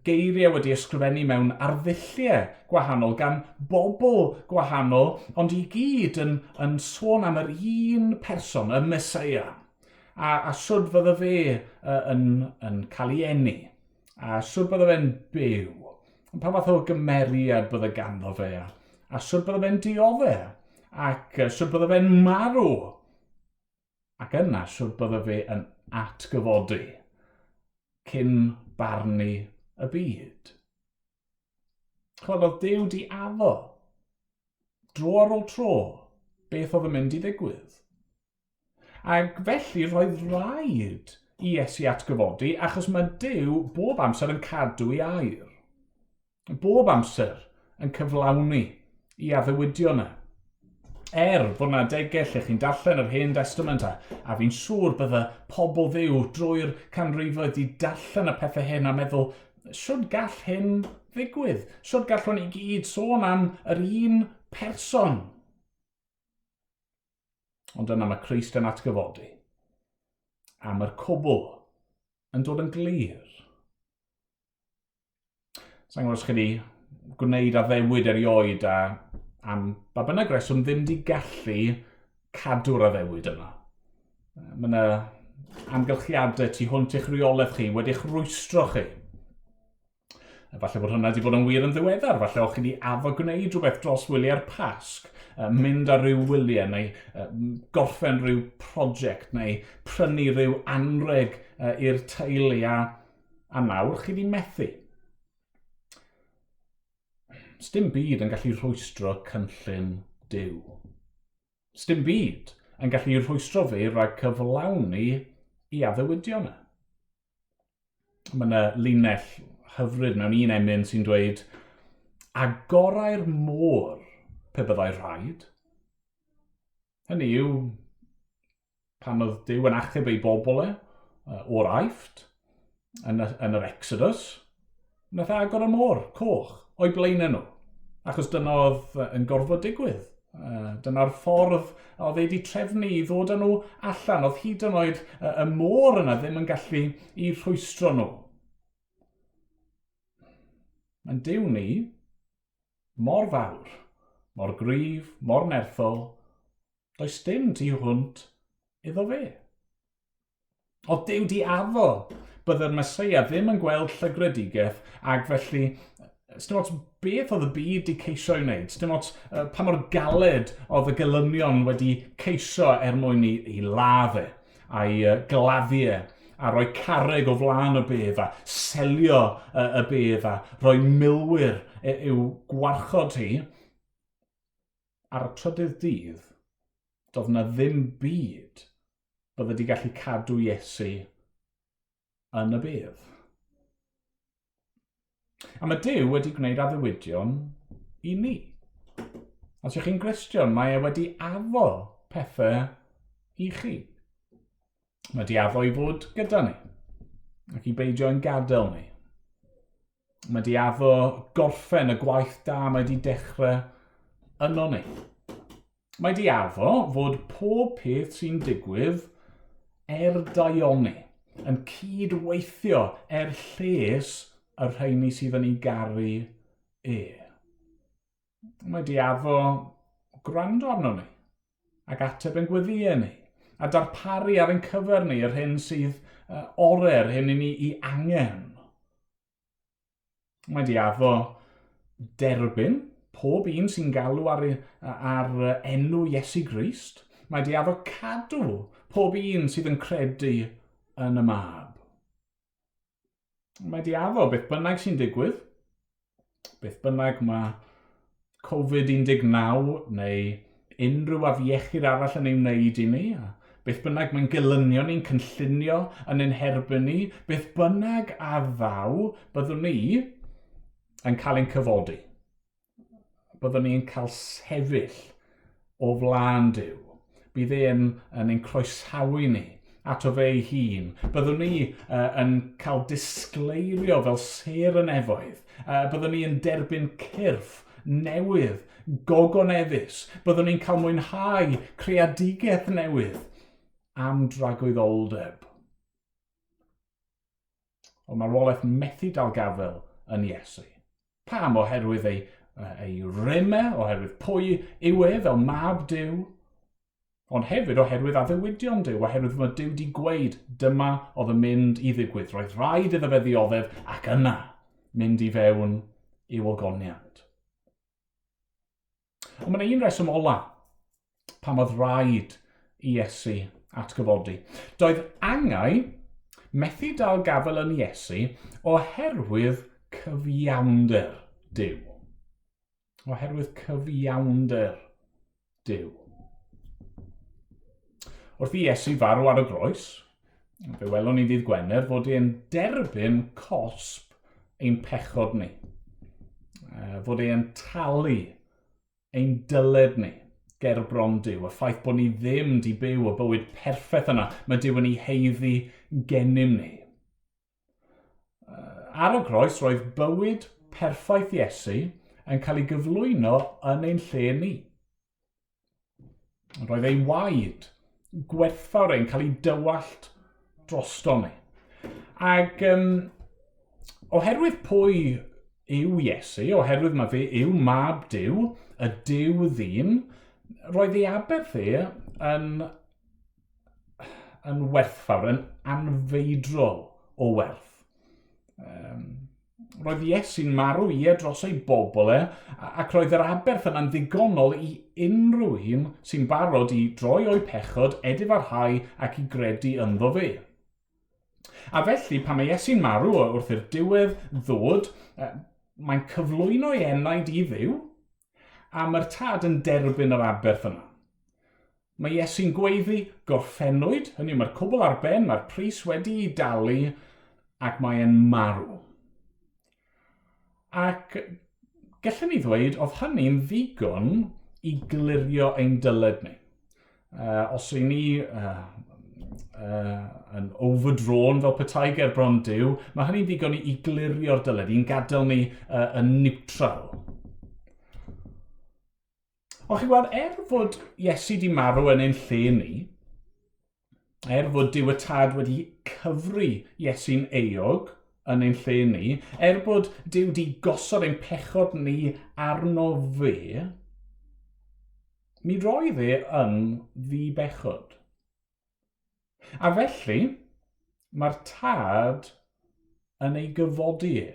geiriau wedi ysgrifennu mewn arddulliau gwahanol gan bobl gwahanol, ond i gyd yn, yn sôn am yr un person, y Mesoea, a, a sut fydde fe yn, yn cael ei eni. A shwd bydde fe'n byw? Pa fath o gymeriad bydde ganddo fe? A shwd bydde fe'n diodde? Ac shwd bydde fe'n marw? Ac yna shwd bydde fe yn atgyfodi cyn barnu y byd? Chwel, oedd Duw di addo dro ar ôl tro beth oedd yn mynd i ddigwydd. Ac felly roedd rhaid i Iesu atgyfodi achos mae Duw bob amser yn cadw ei air. Bob amser yn cyflawni i addewidion e. Er fod yna adegau lle chi'n darllen yr Hen Testament a, a fi'n siŵr bydde pobl Dduw drwy'r canrifoedd di darllen y pethau hyn a meddwl, siwr gall hyn ddigwydd? Siwr gallwn ni gyd sôn am yr un person? Ond yna mae Crist yn atgyfodi. A mae'r cwbl yn dod yn glir. Sa'n gwybod os chi wedi gwneud addewid erioed a am ba bynnag reswm ddim wedi gallu cadw'r addewid yna. Mae yna amgylchiadau tu hwnt i'ch rheolaeth chi wedi'ch rwystro chi. Falle bod hwnna wedi bod yn wir yn ddiweddar. Falle o'ch chi wedi addo gwneud rhywbeth dros wyliau'r Pasg, mynd ar ryw wyliau neu gorffen rhyw prosiect neu prynu rhyw anreg i'r teulu a, a nawr chi wedi methu. Sdim byd yn gallu rhwystro cynllun Duw. Sdim byd yn gallu rhwystro fe rhag cyflawni i addewidion e. Mae yna linell hyfryd mewn un emyn sy'n dweud agorau'r môr pe byddai rhaid. Hynny yw, pan oedd Duw yn achub ei bobl e o'r Aifft, yn, y, yn yr Exodus, wnaeth e agor y môr coch o'i blaenau nhw, achos dyna oedd yn gorfod digwydd. Dyna'r ffordd oedd e wedi trefnu i ddod â nhw allan. Oedd hyd yn oed y môr yna ddim yn gallu i rhwystro nhw. Mae'n Duw ni mor fawr, mor gryf, mor nerthol, does dim tu hwnt iddo fe. Oedd Duw di addo bydde'r Meseia ddim yn gweld llygredigaeth ac felly sdim ots beth oedd y byd di ceisio ei wneud, sdim ots pa mor galed oedd y gelynion wedi ceisio er mwyn i, i ladd e a'i gladdu e a rhoi carreg o flaen y bedd a selio y bedd a rhoi milwyr i'w gwarchod hi. Ar y trydydd dydd, doedd na ddim byd bydde wedi gallu cadw Iesu yn y bedd. A mae Duw wedi gwneud addewidion i ni. Os ych chi'n Gristion, mae e wedi addo pethau i chi. Mae wedi addo i fod gyda ni ac i beidio yn gadael ni. Mae wedi addo gorffen y gwaith da mae wedi dechrau yno ni. Mae wedi addo fod pob peth sy'n digwydd er daioni, yn cyd-weithio er lles y rheini sydd yn ei garu e. Mae wedi addo gwrando arno ni ac ateb yn gweddïau ni a darparu ar ein cyfer ni yr hyn sydd orau, yr hyn i ni i angen. Mae di addo derbyn pob un sy'n galw ar, ar enw Iesu Grist. Mae di addo cadw pob un sydd yn credu yn y mab. Mae di addo beth bynnag sy'n digwydd, beth bynnag mae Covid-19 neu unrhyw afiechyd arall yn ei wneud i ni, a beth bynnag mae'n gelynion ni'n cynllunio yn ein herbyn ni, beth bynnag a ddaw, byddwn ni yn cael ein cyfodi. Byddwn ni'n cael sefyll o flaen Duw. Bydd e'n yn ein croesawu ni ato fe ei hun. Byddwn ni yn cael disgleirio fel sêr y nefoedd. Byddwn ni yn derbyn cyrff newydd, gogoneddus. Byddwn ni'n cael mwynhau creadigaeth newydd am dragwyddoldeb. Ond marwolaeth methu dal gafael yn Iesu. Pam? Oherwydd ei, ei rym e, oherwydd pwy yw e fel mab Duw. Ond hefyd oherwydd addewidion Duw, oherwydd mae Duw wedi gweud dyma oedd yn mynd i ddigwydd. Roedd rhaid iddo fe ddioddef ac yna mynd i fewn i'w ogoniant. Ond mae yna un reswm ola pam oedd rhaid i Iesu atgyfodi. Doedd angau methu dal gafael yn Iesu oherwydd cyfiawnder Duw. Oherwydd cyfiawnder Duw. Wrth i Iesu farw ar y groes, fe welwn ni ddydd Gwener fod e'n derbyn cosb ein pechod ni. Fod e'n talu ein dyled ni gerbron Duw. Y ffaith bod ni ddim di byw y bywyd perffaith yna, mae Duw yn ei heiddi gennym ni. Ar y groes roedd bywyd perffaith Iesu yn cael ei gyflwyno yn ein lle ni. Roedd ei waed gwerthfawr e'n cael ei dywallt drosto ni. Ac um, oherwydd pwy yw Iesu, oherwydd mae fe yw mab Duw, y Duw ddyn, roedd ei aberth e yn yn werthfawr, yn anfeidrol o werth. Um, roedd Iesu'n marw ie dros ei bobl e, ac roedd yr aberth yna'n ddigonol i unrhyw un sy'n barod i droi o'i pechod, edifarhau ac i gredu ynddo fe. A felly, pan mae Iesu'n marw wrth i'r diwedd ddod, mae'n cyflwyno ei enaid i Dduw, a mae'r tad yn derbyn yr aberth yna. Mae Iesu'n gweiddi, gorffennwyd, hynny yw mae'r cwbl ar ben, mae'r pris wedi'i dalu ac mae e'n marw. Ac gallwn ni ddweud oedd hynny'n ddigon i glirio ein dyled ni. Os y'n ni yn overdrawn fel petai ger bron Duw, mae hynny'n ddigon i glirio'r dyled, i'n gadael ni yn neutral. Ond chi'n gweld, er fod Iesu di marw yn ein lle ni, er fod Duw y Tad wedi cyfri Iesu'n euog yn ein lle ni, er bod Duw di gosod ein pechod ni arno fe, mi roedd e yn ddi-bechod. A felly, mae'r Tad yn ei gyfodi e,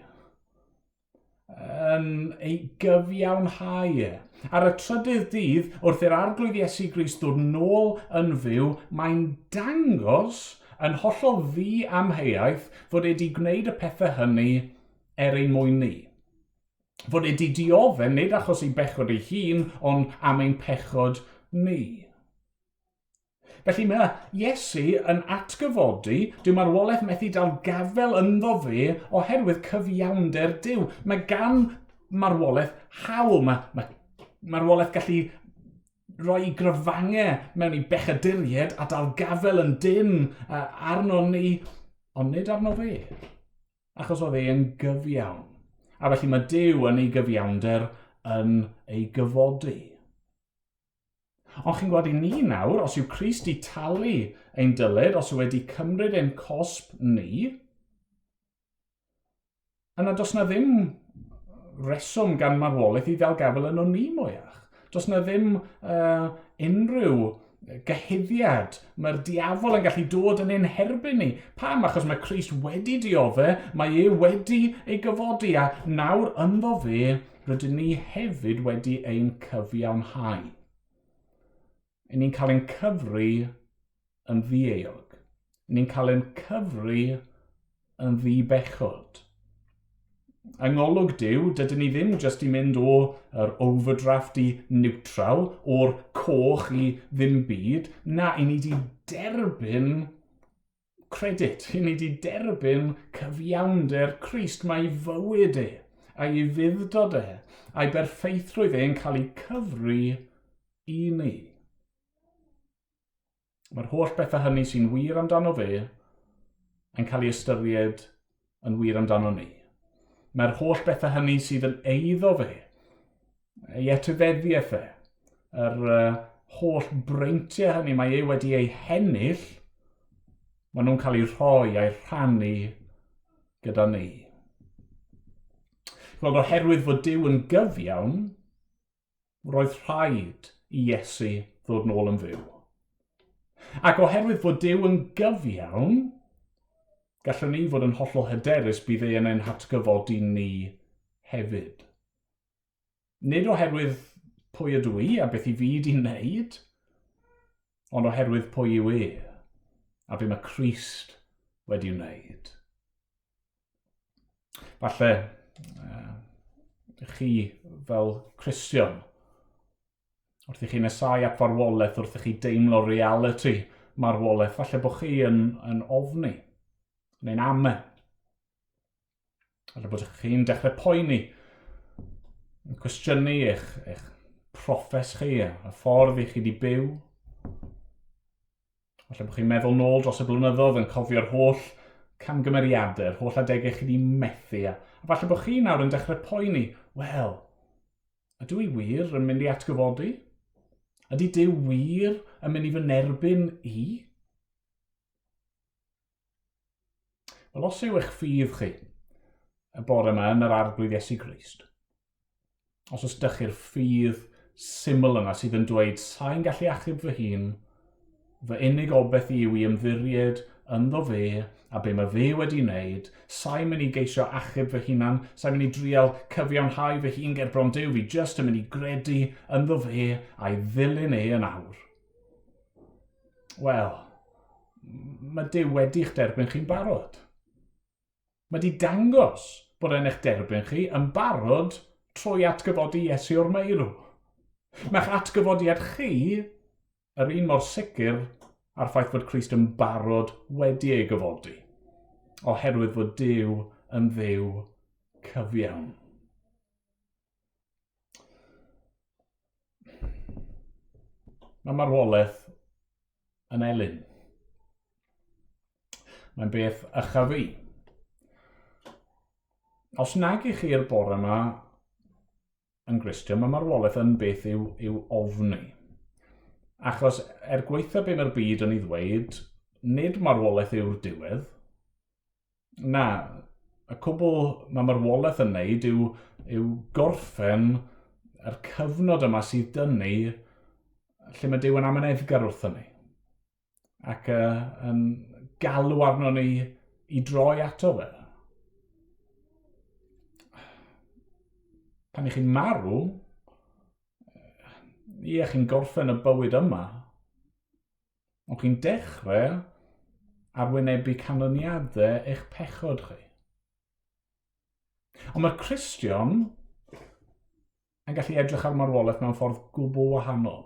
yn ei gyfiawnhau e. Ar y trydydd dydd, wrth i'r Arglwydd Iesu Grist ddod nôl yn fyw, mae'n dangos yn hollol ddi-amheuaeth fod e wedi gwneud y pethau hynny er ein mwyn ni. Fod e wedi dioddef nid achos ei bechod ei hun, ond am ein pechod ni. Felly mae Iesu yn atgyfodi, dyw marwolaeth methu dal gafel ynddo fe oherwydd cyfiawnder Duw. Mae gan marwolaeth hawl, mae, mae marwolaeth gallu rhoi gryfangau mewn i bechaduriaid a dal gafel yn dyn arno ni, ond nid arno fe, achos oedd e yn gyfiawn. A felly mae Duw yn ei gyfiawnder yn ei gyfodi. Ond chi'n gweld i ni nawr, os yw Crist di talu ein dyled, os yw wedi cymryd ein cosb ni, yna does na ddim reswm gan marwolaeth i ddal gafael yno ni mwyach. Does na ddim unrhyw gyhuddiad. Mae'r diafol yn gallu dod yn ein herbyn ni. Pam? Achos mae Crist wedi diodde, mae e wedi ei gyfodi, a nawr ynddo fe rydyn ni hefyd wedi ein cyfiawnhau. Yn ni'n cael ein cyfri yn ddieuog. Yn ni'n cael ein cyfri yn ddi-bechod. Yng ngolwg Duw, dydyn ni ddim jyst i mynd o yr overdraft i neutral, o'r coch i ddim byd. Na, i ni di derbyn credit, i ni di derbyn cyfiawnder Crist. Mae ei fywyd e, a'i ufudd-dod e, a'i berffeithrwydd e yn cael ei cyfri i ni. Mae'r holl bethau hynny sy'n wir amdano fe yn cael ei ystyried yn wir amdano ni. Mae'r holl bethau hynny sydd yn eiddo fe, ei etifeddiaeth e, yr holl breintiau hynny mae e wedi eu hennill, maen nhw'n cael eu rhoi a'i rhannu gyda ni. Wel, oherwydd fod Duw yn gyfiawn, roedd rhaid i Iesu ddod nôl yn fyw. Ac oherwydd fod Duw yn gyfiawn, gallwn ni fod yn hollol hyderus bydd e yn ein hatgyfodi ni hefyd. Nid oherwydd pwy ydw i a beth i fi di wneud, ond oherwydd pwy yw e a be mae Crist wedi wneud. Falle chi fel Cristion, wrth i chi nesau at farwolaeth, wrth i chi deimlo reality marwolaeth, falle bod chi yn, yn ofni, neu'n ame. Falle bod chi'n dechrau poeni, yn cwestiynu eich, eich proffes chi, y ffordd i chi wedi byw. Falle bod chi'n meddwl nôl dros y blynyddoedd yn cofio'r holl camgymeriadau, yr holl adegau chi wedi methu. A falle bod chi nawr yn dechrau poeni, wel, ydw i wir yn mynd i atgyfodi? Ydy Duw wir yn mynd i fy nerbyn i? Wel, os yw eich ffydd chi y bore yma yn yr Arglwydd Iesu Grist, os oes dych chi'r ffydd syml yna sydd yn dweud sa'n gallu achub fy hun, fy unig obeith i yw i ymddiried ynddo fe a be mae fe wedi wneud, sa'n mynd i geisio achub fy hunan, sa'n mynd i drial cyfiawnhau fy hun ger bron Duw, fi jyst yn mynd i gredu ynddo fe a'i ddilyn e yn awr. Wel, mae Duw wedi'ch derbyn chi'n barod. Mae wedi dangos bod e'n eich derbyn chi yn barod trwy atgyfodi Iesu o'r meirw. Mae'ch atgyfodiad chi yr un mor sicr â'r ffaith fod Crist yn barod wedi ei gyfodi, oherwydd fod Duw yn Dduw cyfiawn. Mae marwolaeth yn elyn. Mae'n beth ycha fi. Os nag i chi'r bore yma yn Gristion, mae marwolaeth yn beth i'w, i'w ofni. Achos er gweitha be mae'r byd yn ei ddweud, nid marwolaeth yw'r diwedd. Na, y cwbl mae marwolaeth yn wneud yw, yw gorffen yr cyfnod yma sydd dynnu lle mae Duw yn amyneddgar wrthyn ni ac uh, yn galw arno ni i droi ato fe. Pan i chi'n marw, ie, chi'n gorffen y bywyd yma, Ond chi'n dechrau arwynebu canlyniadau eich pechod chi. Ond mae'r Cristion yn gallu edrych ar marwolaeth mewn ffordd gwbl wahanol.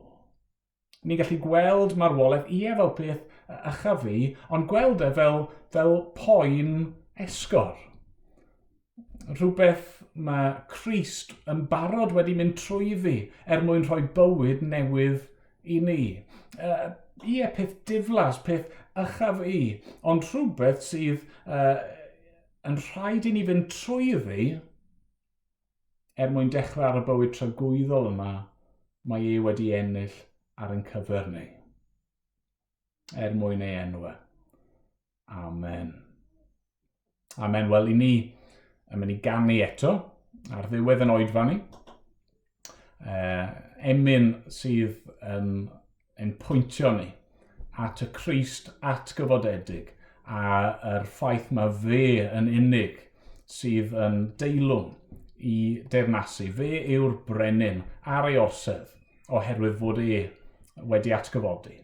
Ni'n gallu gweld marwolaeth, ie, fel peth ycha fi, ond gweld e fel, fel poen esgor. Rhywbeth mae Crist yn barod wedi mynd trwyddi er mwyn rhoi bywyd newydd i ni. Uh, ie, peth diflas, peth ychaf i, ond rhywbeth sydd uh, yn rhaid i ni fynd trwyddi er mwyn dechrau ar y bywyd tragwyddol yma mae e wedi ennill ar ein cyfer ni. Er mwyn ei enw. E. Amen. Amen. Wel, i ni yn mynd i ganu eto ar ddiwedd yn oedfa ni. Uh, emyn sydd yn, yn pwyntio ni at y Crist atgyfodedig a'r ffaith mae fe yn unig sydd yn deilwng i deyrnasu. Fe yw'r brenin ar ei orsedd oherwydd fod e wedi atgyfodi.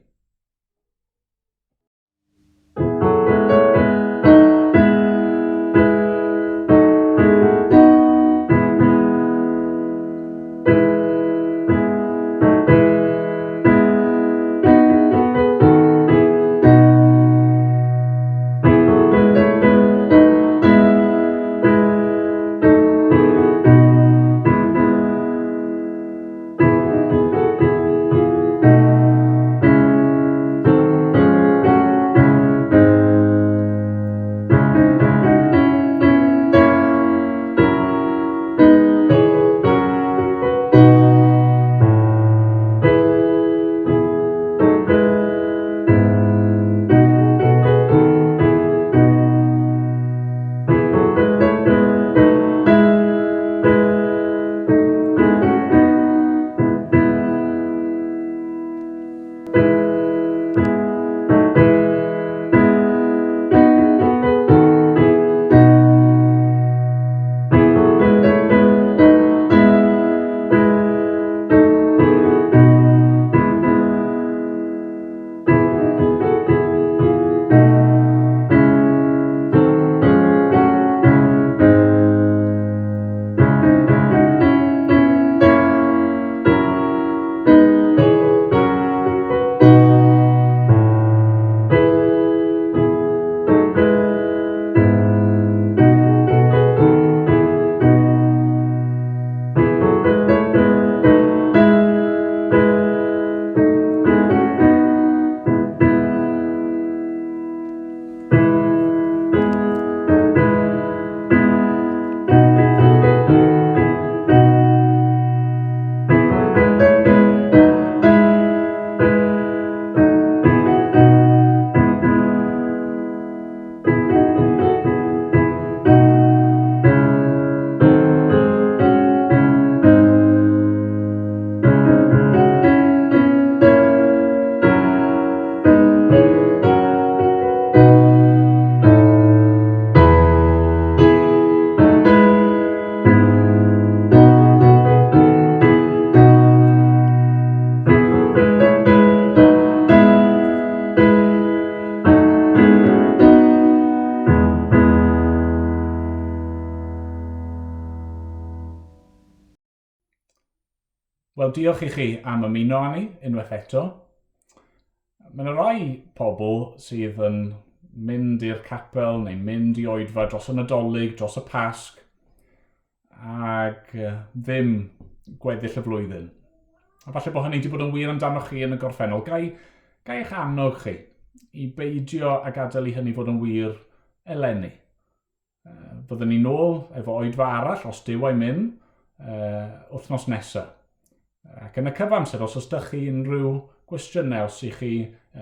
diolch i chi am ymuno â ni unwaith eto. Mae yna rai pobl sydd yn mynd i'r capel neu mynd i oedfa dros y Nadolig, dros y Pasg, ac ddim gweddill y flwyddyn. A falle bod hynny wedi bod yn wir amdanoch chi yn y gorffennol. Gai, gai eich annog chi i beidio a gadael i hynny fod yn wir eleni. Byddwn ni nôl efo oedfa arall, os Duw a'i myn, wythnos nesaf. Ac yn y cyfamser, os oes ydych chi unrhyw gwestiynau, os ych chi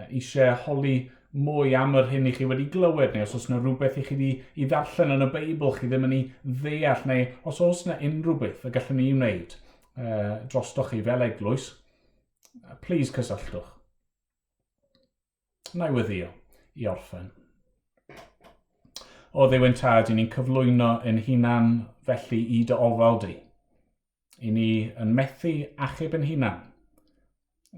eisiau holi mwy am yr hyn i chi wedi glywed, neu os oes yna rhywbeth i chi wedi i ddarllen yn y Beibl chi ddim yn ei ddeall, neu os oes yna unrhyw beth y gallwn ni wneud drostoch chi fel eglwys, please cysylltwch. Na i weddio i orffen. O Dduw ein tad, i ni'n cyflwyno ein hunan felly i dy ofal di. I ni yn methu achub ein hunan.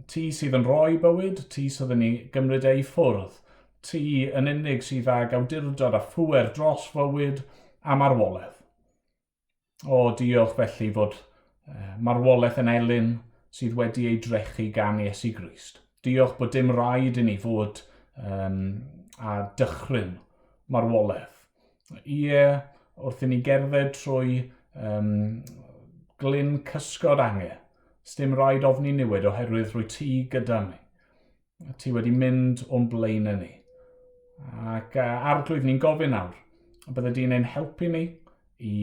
Ti sydd yn rhoi bywyd, ti sydd yn ei gymryd ei ffwrdd. Ti yn unig sydd ag awdurdod a phŵer dros fywyd a marwolaeth. O, diolch felly fod marwolaeth yn elyn sydd wedi ei drechu gan Iesu Grist. Diolch bod dim rhaid i ni fod um, a dychryn marwolaeth. Ie, wrth i ni gerdded trwy um, glyn cysgod ange, sdim rhaid ofni niwed oherwydd rwy ti gyda mi. Ti wedi mynd o'n blaenau ni. Ac arglwydd ni'n gofyn nawr, bydde di'n ein helpu ni i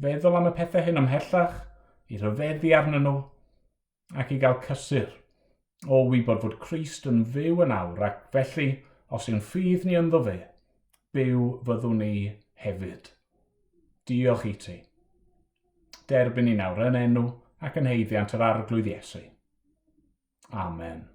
feddwl am y pethau hyn ymhellach, i rhyfeddu arnyn nhw, ac i gael cysur o wybod fod Crist yn fyw yn awr, ac felly, os yw'n ffydd ni ynddo fe, byw fyddwn ni hefyd. Diolch i ti. Derbyn ni nawr yn enw ac yn heiddiant yr Arglwydd Iesu. Amen.